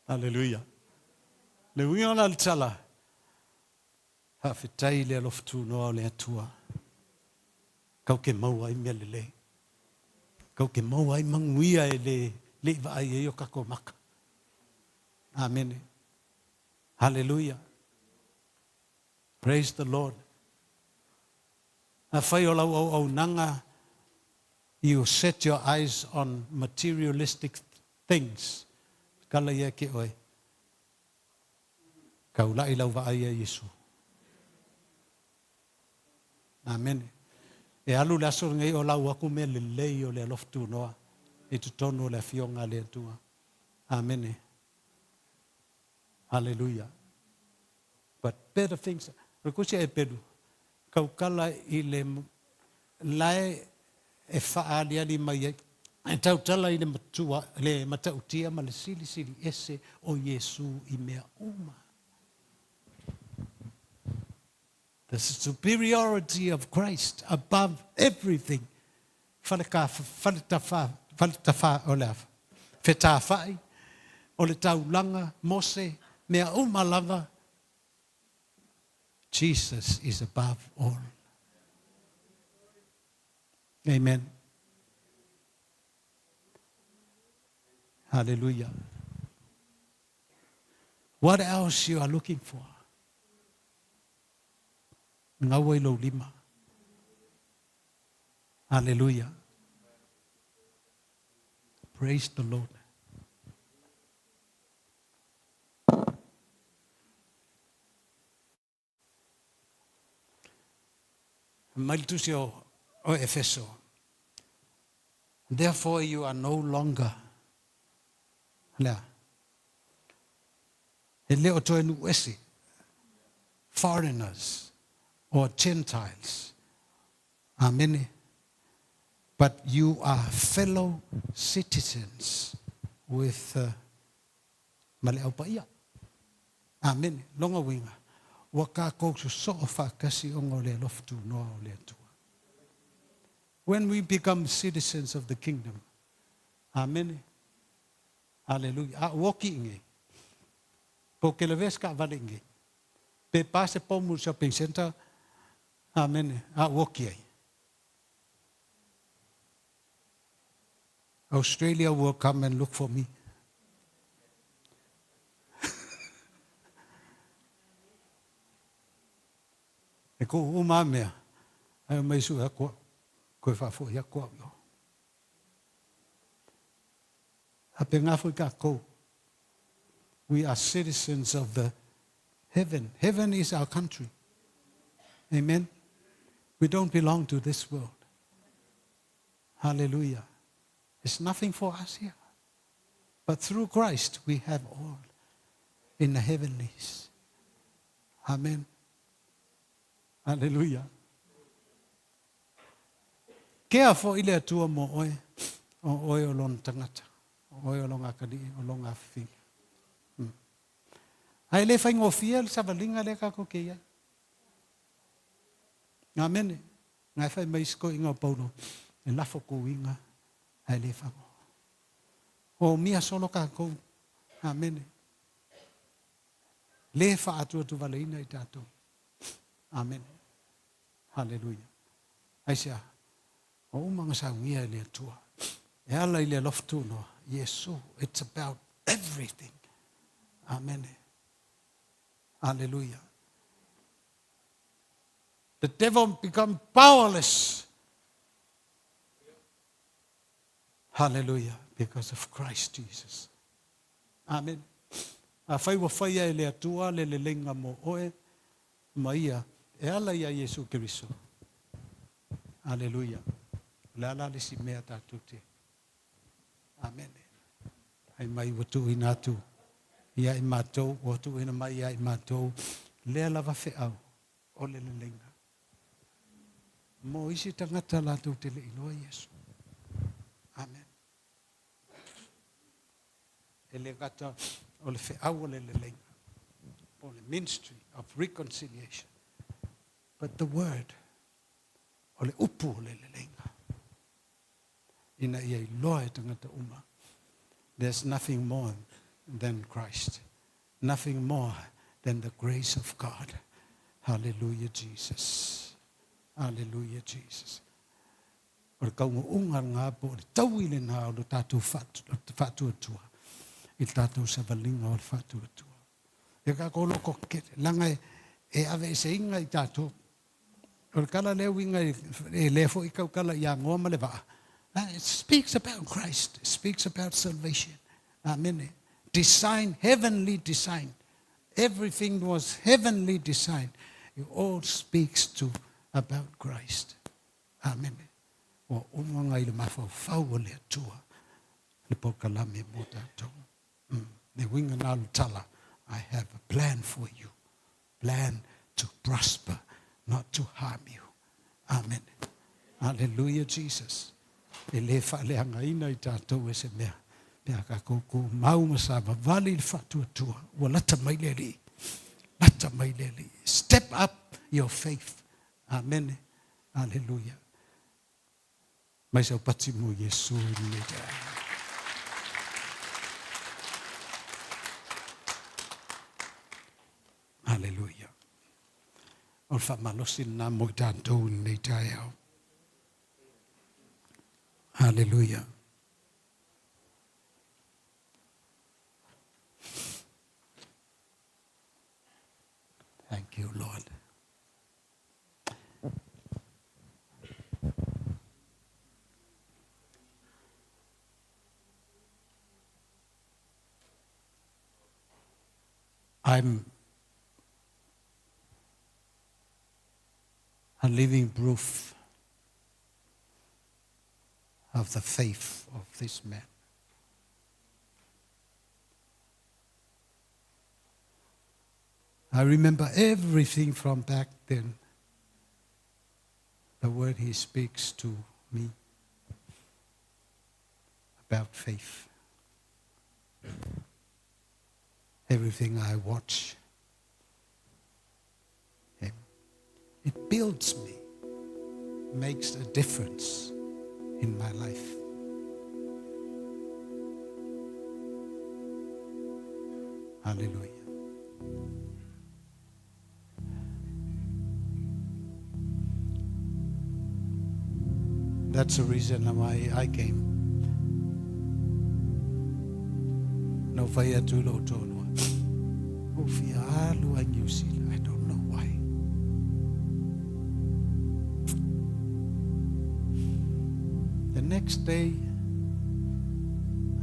Hallelujah. Le uiga o la le tala. Faafetai i le alofa tunoa o le Atua. Kau ke maua ai mea lelei. Kau ke maua ai manuia e le le i vaai ai o tatou maka. Amene. Haleluia. Praise the Lord. Afai o lau auaunaga, you set your eyes on materialistic things, kala ia ke oe. Taulai lau vaai ia Iesu. Amene. E alu le aso lenei o lau aku mea lelei o le alofa tunoa i totonu o le afioga a le Atua. Amene. Haleluia. But better things. O le tusi a Eperu, tautala i le lae e faaaliali mai ai, e tautala i le matua, le matautia ma le silisili ese o Iesu i mea uma. The superiority of Christ above everything. Faleka, faletafa, faletafa, o le a, fetafai, o le taulaga, Mose, mea uma lava, Jesus is above all. Amen. Hallelujah. What else you are looking for? Gaua i lou lima. Hallelujah. Praise the Lord. Mai le tusi o, o Efeso. Therefore you are no longer. Lea. E le o toe nuu ese. Foreigners or Gentiles. Amene. But you are fellow citizens with ma le Au Paia. Amene. Lona uiga, ua tatou sosoo faatasi ona o le alofa tunoa o le Atua. When we become citizens of the kingdom. Amene. Haleluia. A ua oki i nei. Po ke lavea se taavale i nei. Pe pa se pomu i le shopping centre. Amene. A ua oki ai. Australia will come and look for me. E kuʻu uma a mea, ae omai sue aku au, koe faafoi aku au i o. A pēnā foi kākou. We are citizens of the heaven. Heaven is our country. Amen. We don't belong to this world. Hallelujah. There's nothing for us here. But through Christ we have all in the heavenlies. Amen. Hallelujah. Kea foʻi le Atua mo oe, o oe o lona tagata, o oe o lona akalii, o lona afafine. Hmm. Ae le faigofie le savaliga lea tatou te i ai. Amene. Ngai fai mai isi toeaiina o Paulo, e lafo tuiga ae le fagoa. O mia solo tatou. Amene. Le faatuatuvaleina i tatou. Amene. Haleluia. Aisea? Ua uma ona saunia e le Atua. E ala i le alofa tunoa, Iesu. It's about everything. Amene. Haleluia. The devil become powerless. Hallelujah. Because of Christ Jesus. Amen. Afai ua faia e le Atua le leleiga mo oe ma ia, e ala iā Iesu Keriso. Aleluia. O le a la le isi mea tatou te. Amene. Ai mai ua tuuina atu ia i matou, ua tuuina mai ia i matou lea lava feau o le leleiga. Mo isi tagata latou te le iloa Iesu. Amen. E le gata o le feau o le leleiga, po o le ministry of reconciliation, but the word, o le upu o le leleiga, ina ia iloa e tagata uma, there's nothing more than Christ, nothing more than the grace of God. Hallelujah, Jesus. Hallelujah, Jesus. O le kauga uga lagā po o le taui lenā o lo tatou faatuatua i le tatou savaliga o le faatuatua. Ia tatou loto laga e aveeseiga i tatou. O le kala lea uiga e lea fo'i tautala iā Goa ma le vaa. It speaks about Christ. It speaks about salvation. Amen. Design, heavenly design. Everything was heavenly designed. It all speaks to about Christ. Amen. Ua uma agai le mafaufau o le Atua le polokalame mo tatou. Le uiga na o le tala, I have a plan for you. Plan to prosper, not to harm you. Amen. Hallelujah, Jesus. E lē faaleagaina i tatou e se mea pe a tatou tumau ma savavali i le faatuatua. Ua lata mai le Alii. Lata mai le Alii. Step up your faith. Amen. Hallelujah. Mai saupati mo Iesu i lenei taeao. Hallelujah. O le faamalosi lenā mo i tatou i lenei taeao. Hallelujah. Thank you, Lord. I'm a living proof of the faith of this man. I remember everything from back then, the word he speaks to me about faith. Everything I watch him, it builds me, makes a difference in my life. Hallelujah. That's the reason why I came. Na ou fai atu i lou toalua, Ua fia alu a New Zealand. I don't know why. The next day,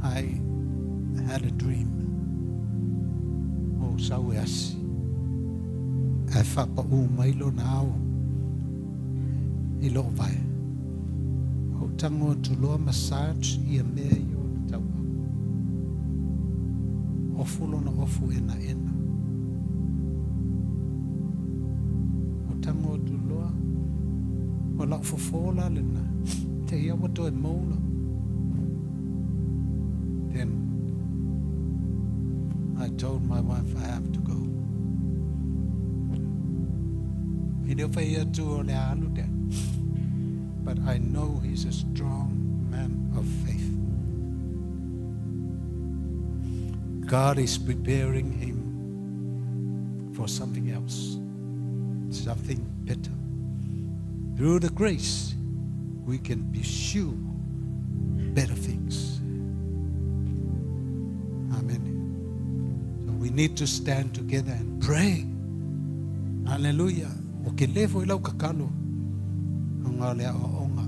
I had a dream. O sau e asi. Ae faapaū mai lona ao i lou vae. Ou tago atu loa massage ia mea i ona tauau. Ofu lona ofu enaena. Ou tago atu loa, o lau fofo la lena, te ia ua toe mou la. Then I told my wife I have to go. E le o fai atu o le a alu Dad. But I know he's a strong man of faith. God is preparing him for something else, something better. Through the grace, we can pursue better things. Amen. So we need to stand together and pray. Hallelujah. O ke le foi lau kakalo o ngā le aoaoga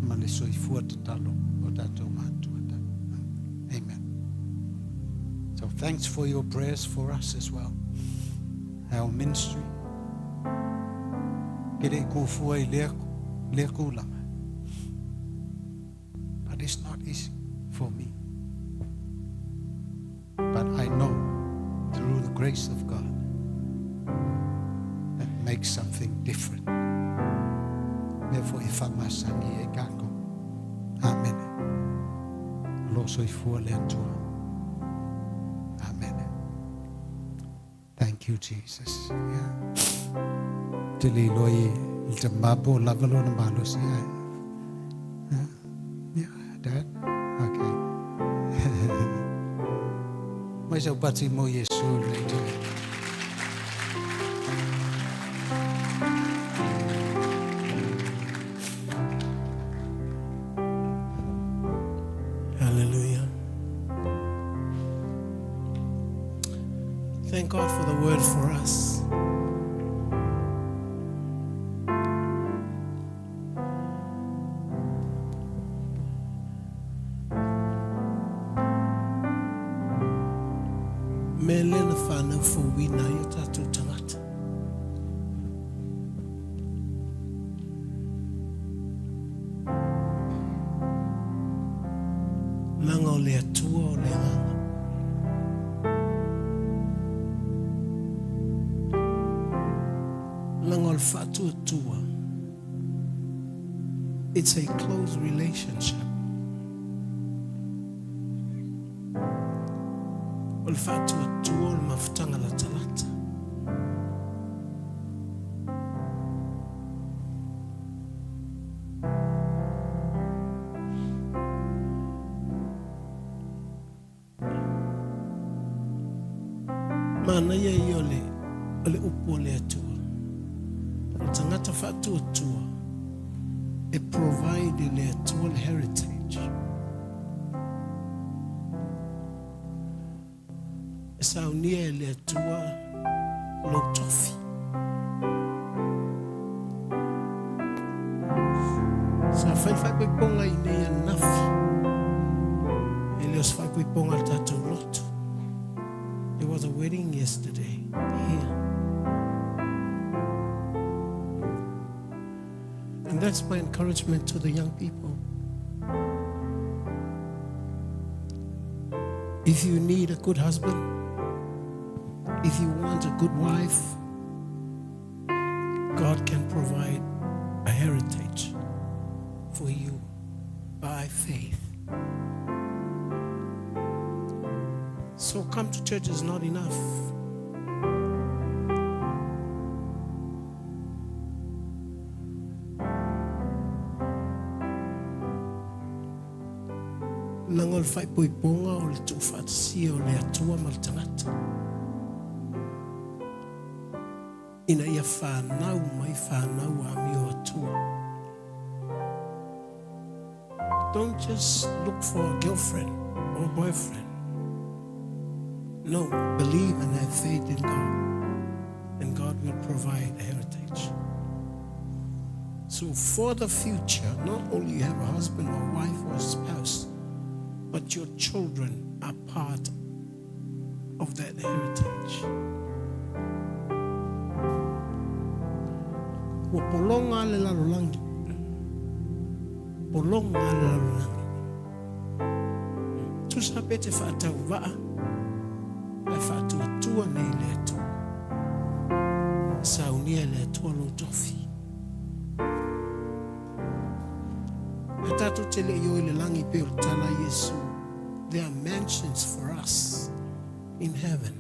ma le soifua tatalo o tatou matua. Amen. So thanks for your prayers for us as well. Our ministry. Ke le i kufua i lea, lea kulaga. But it's not easy for me. But I know through the grace of God that makes something different. Mea foi e faamasani ai tatou. Amene. O lo o soifua le Atua. Amene. Thank you, Jesus. Yeah. Te le iloa i le tama po o lava lona malosi ae. Yeah. Yeah, Dad? Okay. Mai sau pati mo Iesu lenei taeao. word for us. Me le na whanau fōuina ai o tātou tangata. Langa o le Atua o le Agaga. Langa o le faatuatua. It's a close relationship. O le faatuatua o le mafutaga latalata. Manaia ia o le, o le upu o le Atua. O le tagata faatuatua e provide e le Atua le heritage. E saunia e le Atua lou tofi. Sa fai faaipoipoga i nei ananafi. E le o se faaipoipoga a le tatou lotu. There was a wedding yesterday here. And that's my encouragement to the young people. If you need a good husband, if you want a good wife, God can provide a heritage for you by faith. So come to church is not enough. Leaga o le faaipoipoga o le tuufaatasia o le Atua ma le tagata, ina ia fanau mai fanau amio Atua. Don't just look for a girlfriend or boyfriend. No, believe and have faith in God, and God will provide a heritage. So for the future, not only you have a husband or wife or spouse, but your children are part of that heritage. Ua pologa le lalolagi. Pologa le lalolagi. Tusa pe te faatauvaa ae faatuatua nei le Atua. Saunia e le Atua lou tofi. Ae tatou te le i o i le lagi pei o le tala a Iesu, There are mansions for us in heaven.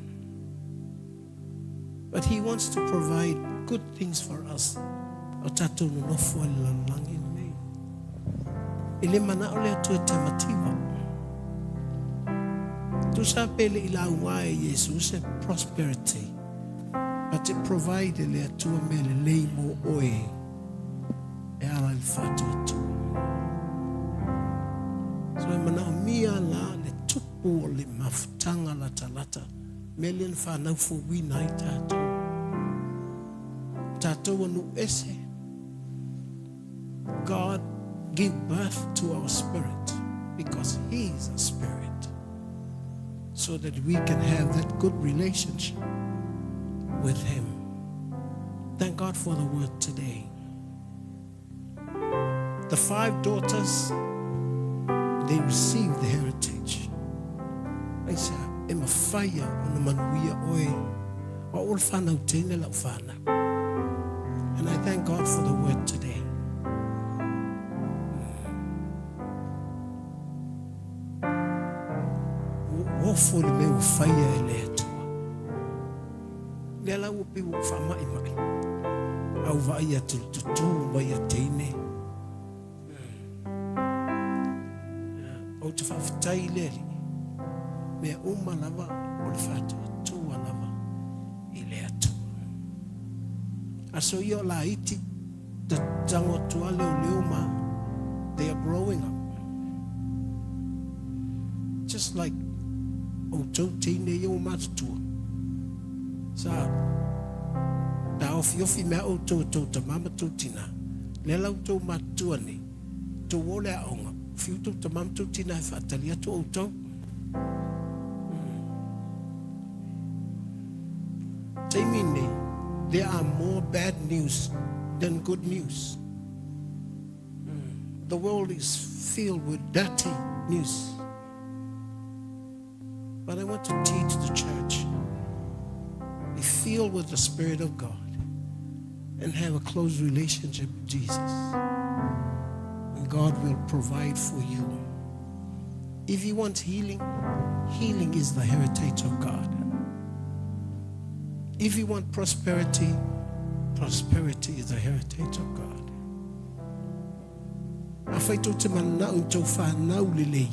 But he wants to provide good things for us o tatou nonofo ai le lalolagi lenei. E le manao le Atua e te mativa. Tusa pe le i lauga e Iesu se prosperity, but e provide e le Atua mea lelei mo oe e ala i le faatuatua. So e manaomia la le tupu o le mafutaga latalata Mea lea na whanau fouina ai tātou. Tātou a nuu ese. God give birth to our spirit because He is a spirit so that we can have that good relationship with Him. Thank God for the word today. The five daughters, they received the heritage. Aisea, e mafai ona manuia oe, o au o le whanau teine lau whanau. And I thank God for the word today. Ua ofo i le mea ua faia e le Atua. Lea la ua pei ua ou faamaʻimaʻi, a ua vaai atu i le tutū mai a teine. Ou te faafetai i le Alii, mea uma lava o le faatuatua lava i le Atua. Aso ia o laiti, tago atu lava leoleo ma they are growing up. Just like outou teine ia ua matutua. Sa taofiofi mea outou e tou tamā ma tou tinā, lea la ua tou matutua nei, tou o le aoga, fiu tou tamā ma tou tinā e faatali atu outou. Taimi nei, there are more bad news than good news. The world is filled with dirty news. But I want to teach the church be filled with the Spirit of God and have a close relationship with Jesus. And God will provide for you. If you want healing, healing is the heritage of God. If you want prosperity, prosperity is the heritage of God. Afai tou te manao i tou whanau lelei,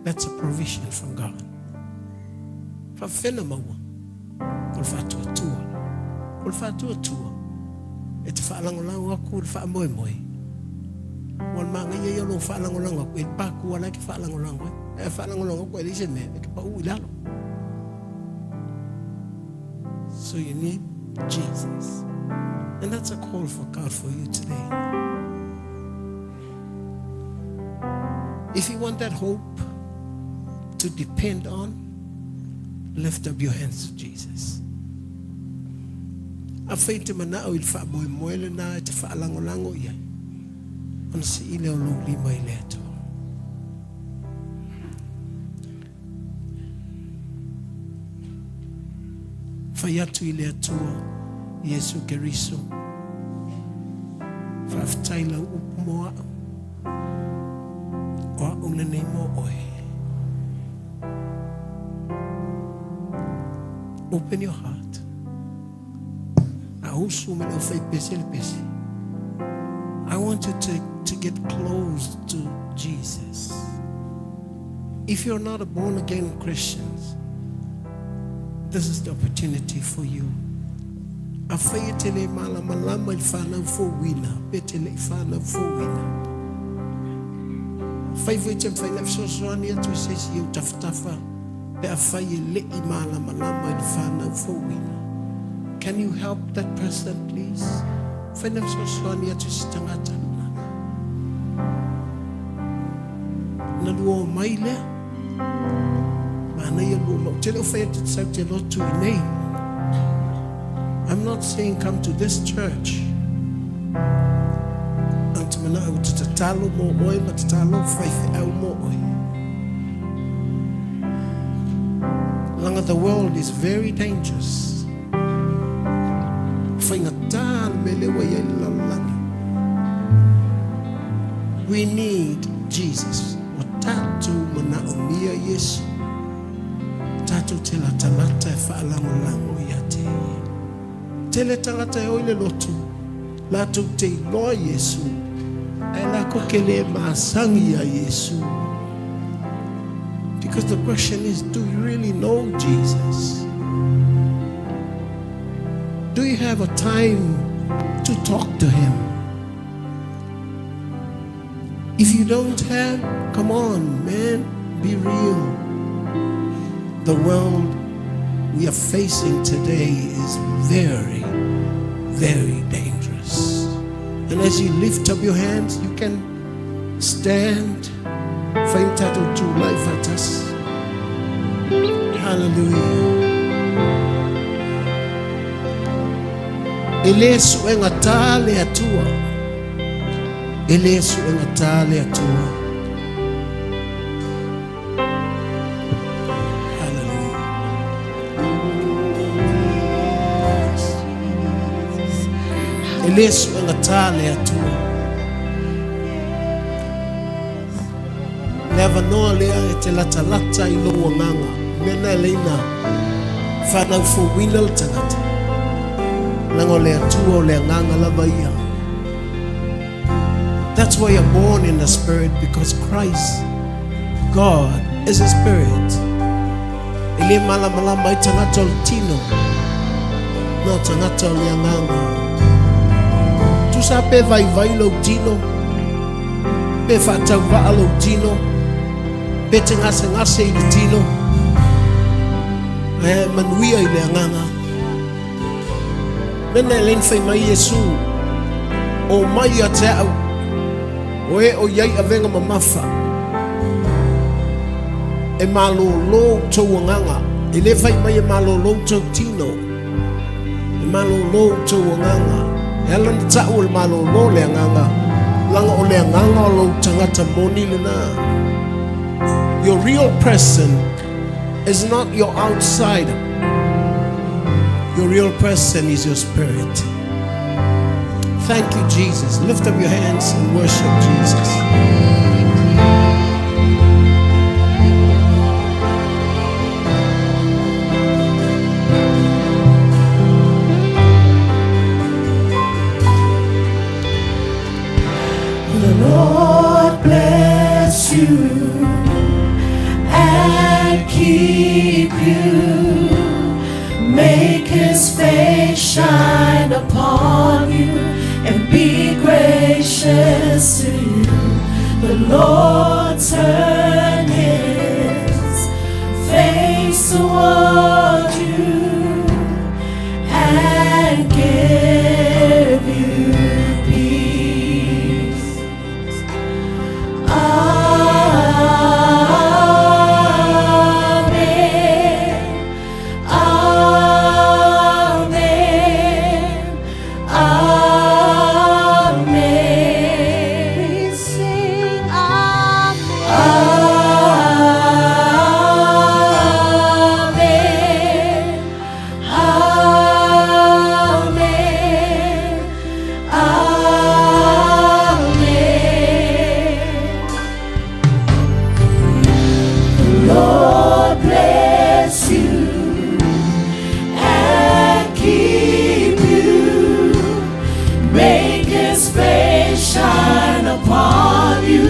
that's a provision from God. Whawhena maua, ko le whaatuatua. Ko le whaatuatua, e te whaalangolango aku le whaamoemoe. Ua le magaia ia o lou faalagolago atu, e paku ala e ke faalagolago ai. E faalagolago atu e leai se mea, e ke pau i lalo. So you need Jesus. And that's a call for God for you today. If you want that hope to depend on, lift up your hands to Jesus. Afai e te manao i le faamoemoe lena e te faalagolago i ai, ona sii lea o lou lima i le Atua. Fai atu i le Atua, Iesu Keriso, faafetai lau upu mo a'u, o a'u lenei mo oe. Open your heart. A usu ma le fai pese le pese. I want you to get close to Jesus. If you're not a born again Christian, this is the opportunity for you. Afai e te le malamalama i le whanau fouina, pe te le i whanau fouina. Fai foi te mwhai na fesoasoani atu i se isi i ou tafatafa, pe afai e le'i malamalama i le whanau fouina. Can you help that person, please? Fai na fesoasoani atu i se tagata lena. Na lua o mai lea. Manaia lua mau. Te le o fai atu te sau te lotu i nei. I'm not saying come to this church. Ang te mana'o te tatalo mo oe ma tatalo faifeau mo oe. Langa the world is very dangerous. Faigata le mea lea ua i ai le lalolagi. We need Jesus. Ua tatou manaomia Iesu. Tatou te latalata e faalagolago ia te Ia. Tele tagata e o i le lotu, latou te iloa Iesu, ae lakou ke le masagi ia Iesu. Because the question is, do you really know Jesus? Do you have a time to talk to him? If you don't have, come on, man, be real. The world we are facing today is very, very dangerous. And as you lift up your hands, you can stand. Fai tatou tulai faatasi. Hallelujah. E le suegatā le Atua. E le suegatā le Atua. Hallelujah. E le suegatā le Atua. Le avanoa lea e te latalata i lou agaga, mea na e leina whanau fouina le tagata. Leaga o le Atua o le agaga lava ia. That's why you're born in the Spirit, because Christ, God, is a Spirit. E le malamalama ai tagata o le tino, na o tagata o le agaga. Tusa pe vaivai lou tino, pe faatauvaa lou tino, pe te gasegase i le tino. Ae a e manuia i le agaga. Mea e le na fai mai Iesu, O mai ia te au, o e o i ai avega mamafa, e malōlō outou agaga. E le fai mai e malōlō outou tino, e malōlō outou agaga. E ala na ta'u o le malōlō le agaga, laga o le agaga o lou tagata moni lena. Your real person is not your outsider. Your real person is your spirit. Thank you, Jesus. Lift up your hands and worship Jesus. The Lord bless you and keep you. Make his face shine upon you and be gracious to you. The Lord turn his face toward you and give you peace. Amen. Amen. Amen. We sing Amen. Amen. Amen. Amen. The Lord bless you and keep you. Make his face shine upon you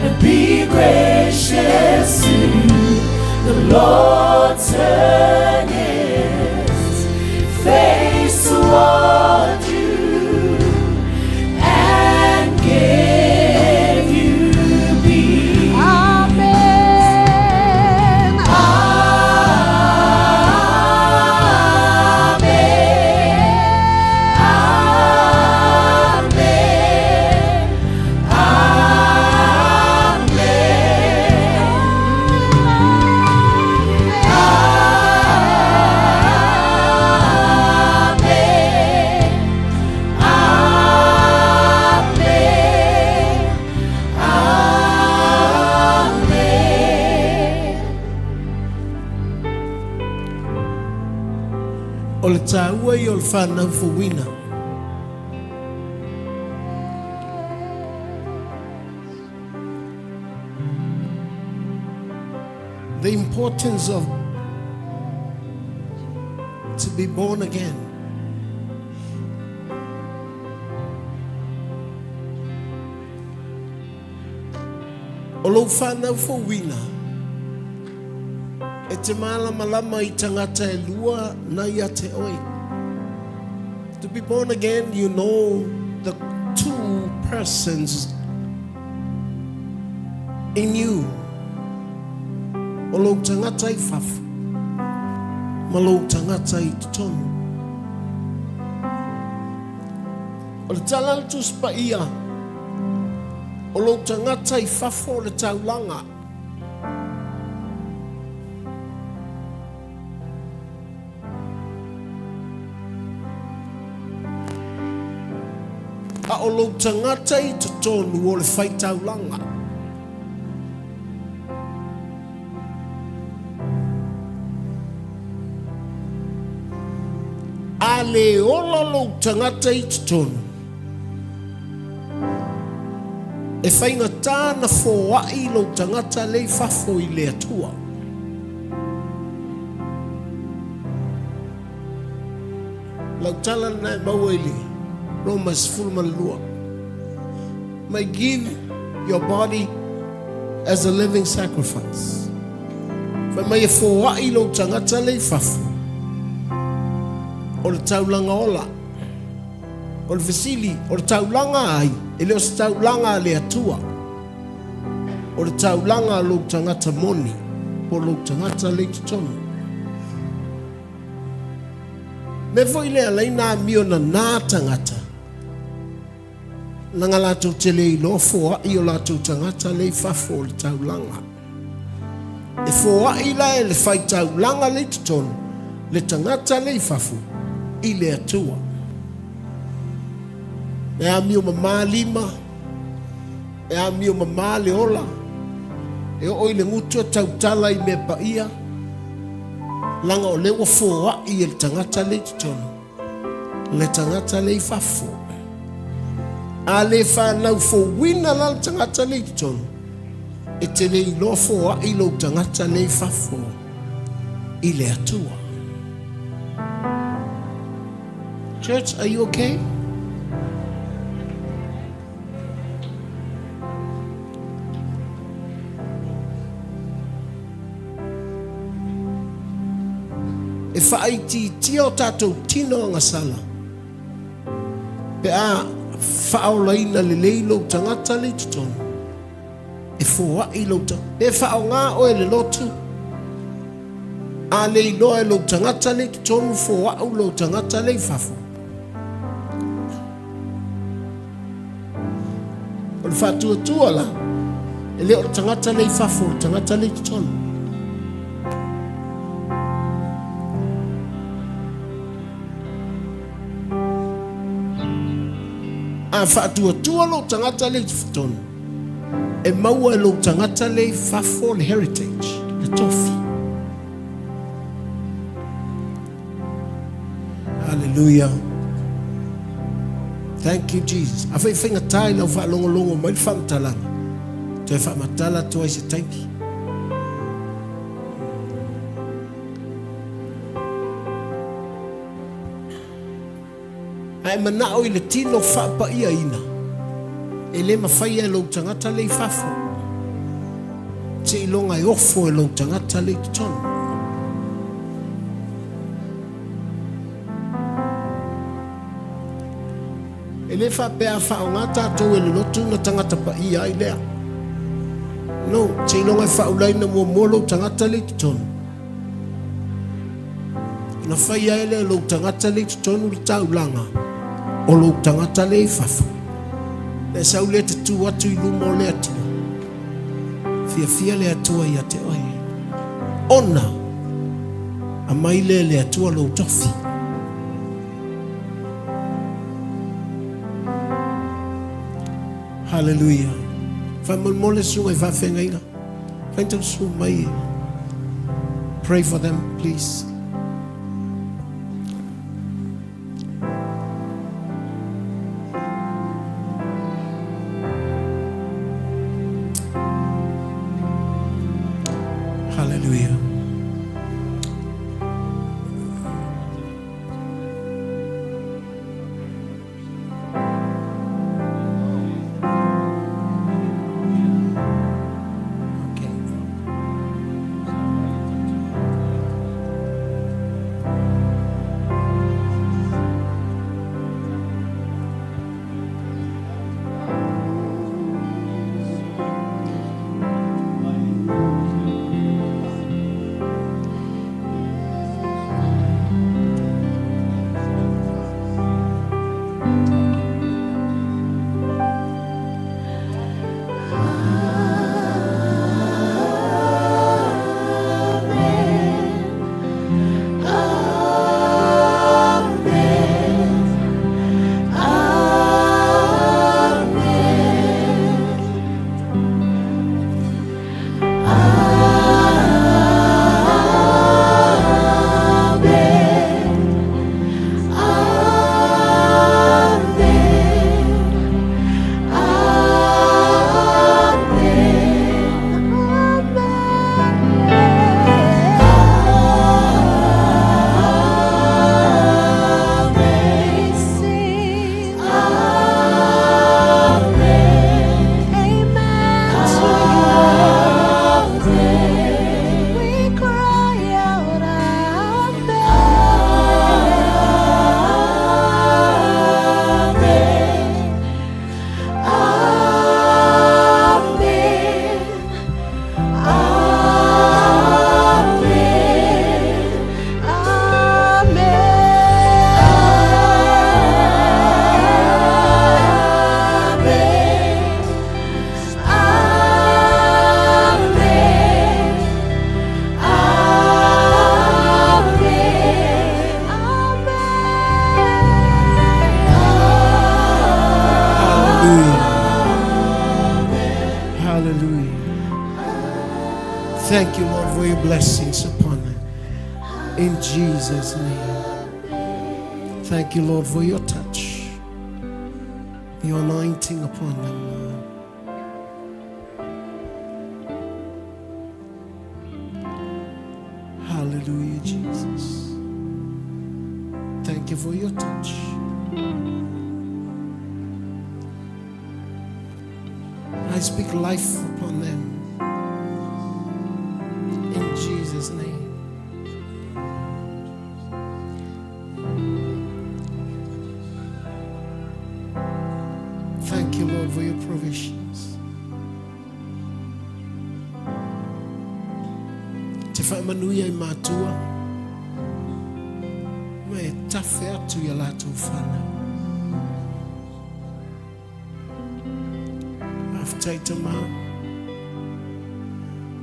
and be gracious to you. The Lord turn his face toward you and give you peace. Amen. Amen. Amen. Amen. Amen. Amen. Amen. O le tāua i o le whānau fouina. The importance of to be born again. O lou whānau fouina, e te mālamalama i tagata e lua na ia te oe. To be born again, you know the two persons in you. O lou tagata i fafo, ma lou tagata i totonu. O le tala a le Tusi Paia, o lou tagata i fafo o le taulaga. A o lou tagata i totonu o le faitaulaga. A le ola lou tagata i totonu, e faigata na foai lou tagata le i fafo i le Atua. Lau tala lena e maua i le Roma 12. May give your body as a living sacrifice. Fai mai e foai lou tagata le i fafo o le taulaga ola. O le fesili, o le taulaga a ai? E le o se taulaga a le Atua. O le taulaga a lou tagata moni, po o lou tagata le i totonu. Mea foi lea alai na amio nanā tagata, leaga latou te le iloa foai o latou tagata lea i fafo o le taulaga. E foai la e le faitaulaga lea i totonu le tagata lea i fafo i le Atua. E amio mamā lima, e amio mamā le ola, e oo i le gutu e tautala i mea paia, leaga o lea ua foai e le tagata lea i totonu le tagata lea i fafo. A le fanau fouina la le tagata lea i totonu, e te le iloa foai lou tagata lea i fafo i le Atua. Church, are you okay? E faaitiitia o tatou tino agasala pe a faaolaina lelei lou tagata le i totonu e foai lou tagata. Pe faaaoga oe le lotu, a le iloa e lou tagata le i totonu foau lou tagata le i fafo. O le faatuatua la, e le o le tagata le i fafo, o le tagata le i totonu. A faatuatua lou tagata le i totonu, e maua e lou tagata le i fafo le heritage, le tofi. Hallelujah. Thank you, Jesus. A fai faigata i lau faalogologo mai le faamatalaga, toe faamatala atu ai se taimi. A e manao i le tino faapaiaina, e le mafaia e lou tagata le i fafo, seiloga e ofo e lou tagata le i totonu. E le faapea a faaaoga tatou e le lotu na tagata paia ai lea. No, seiloga e faaulaina muamua lou tagata le i totonu. Na faia ai lea e lou tagata le i totonu le taulaga o lou tagata le i fafo. Le sau lea te tu atu i luma o le Atua. Fiafia le Atua ia te oe. Ona aumai lea e le Atua lou tofi. Hallelujah. Faamolemole susuga i faafeagaiga. Fai tau susu mai. Pray for them, please. Hallelujah. Thank you, Lord, for your blessings upon her. In Jesus' name. Thank you, Lord, for your touch, your anointing upon them, Lord. Hallelujah, Jesus. Thank you for your touch. I speak life upon them. In Jesus' name. Thank you, Lord, for your provisions. Te whaamanuia i mātua, ma e tawhe atu i a lātou whanau. Faafetai tama.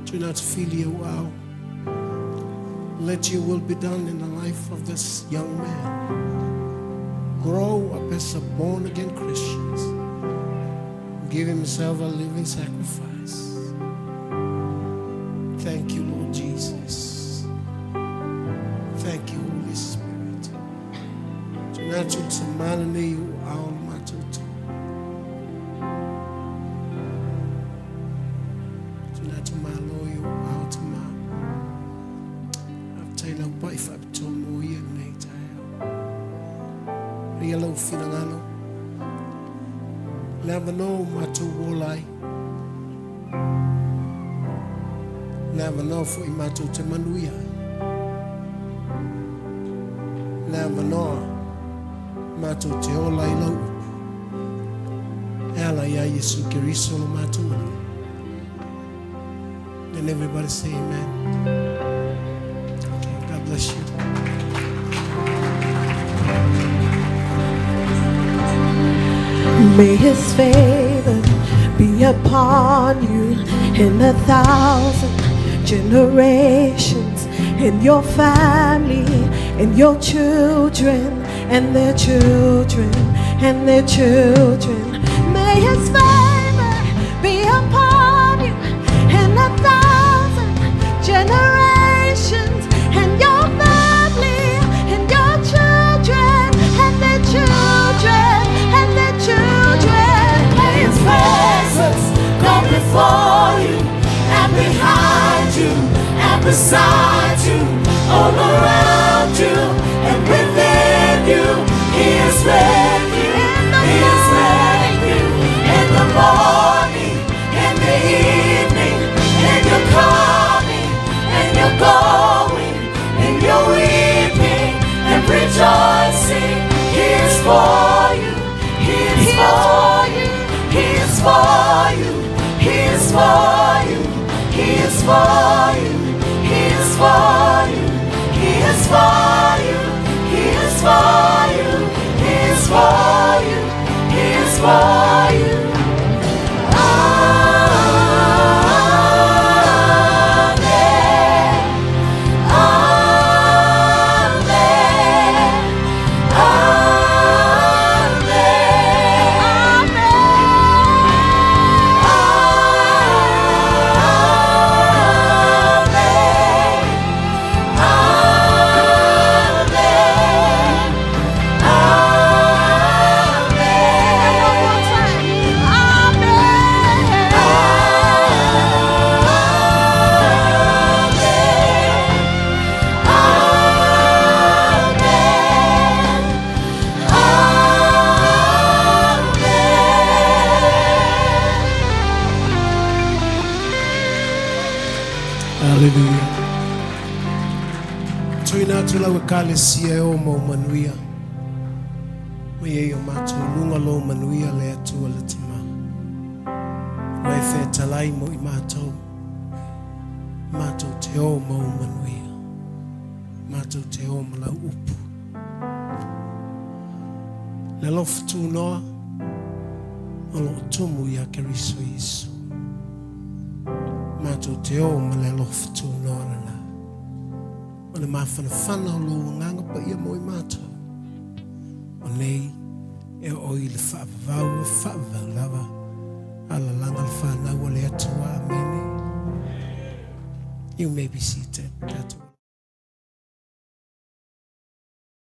Tuina atu fili e au. Let your will be done in the life of this young man. Grow up as a born again Christian. Give himself a living sacrifice. Thank you, Lord Jesus. Thank you, Holy Spirit. Tuina atu te mana nei o ao matoto. Tuina atu malo i o ao te mā. Faafetai lau pai faapitoa mo ia nei taeao. Ria lau finagalo. Le avanoa o matou ola ai. Le avanoa foi matou te manuia ai. Le avanoa matou te ola i lau upu. E ala ia Iesu Keriso lo matou Alii. And everybody say amen. Okay, God bless you. May his favor be upon you in 1,000 generations, in your family, in your children, and their children, and their children. May his favor be upon you in 1,000 generations, and your family, and your children, and their children, and their children. May his presence go before you and behind you and beside you, all around you and within you. He is with you. He is with you in the morning, in the evening, in your coming and your going, in your weeping and rejoicing. He is for you. He is for you. He is for you. He is for you. He is for you. He is for you. He is for you. He is for you. He is for you. He is for you. Amen. Amen. Amen. Amen. Amen. Amen. Hallelujah. Tuina atu lau ekalesia e o mau manuia. Ma ia o matou luga lo manuia le Atua le Tama. Ma e fetalai mo i matou. Matou te o mau manuia. Matou te o ma lau upu. Le alofa tunoa o lo o tumu ia Keriso Iesu. Matou te o ma le alofa tunoa lena. O le mafanafana o lou agaga paia mo i matou. O nei e oo i le faavavau e faavavau lava alalaga le fanau a le Atua. Amene. You may be seated. That's all.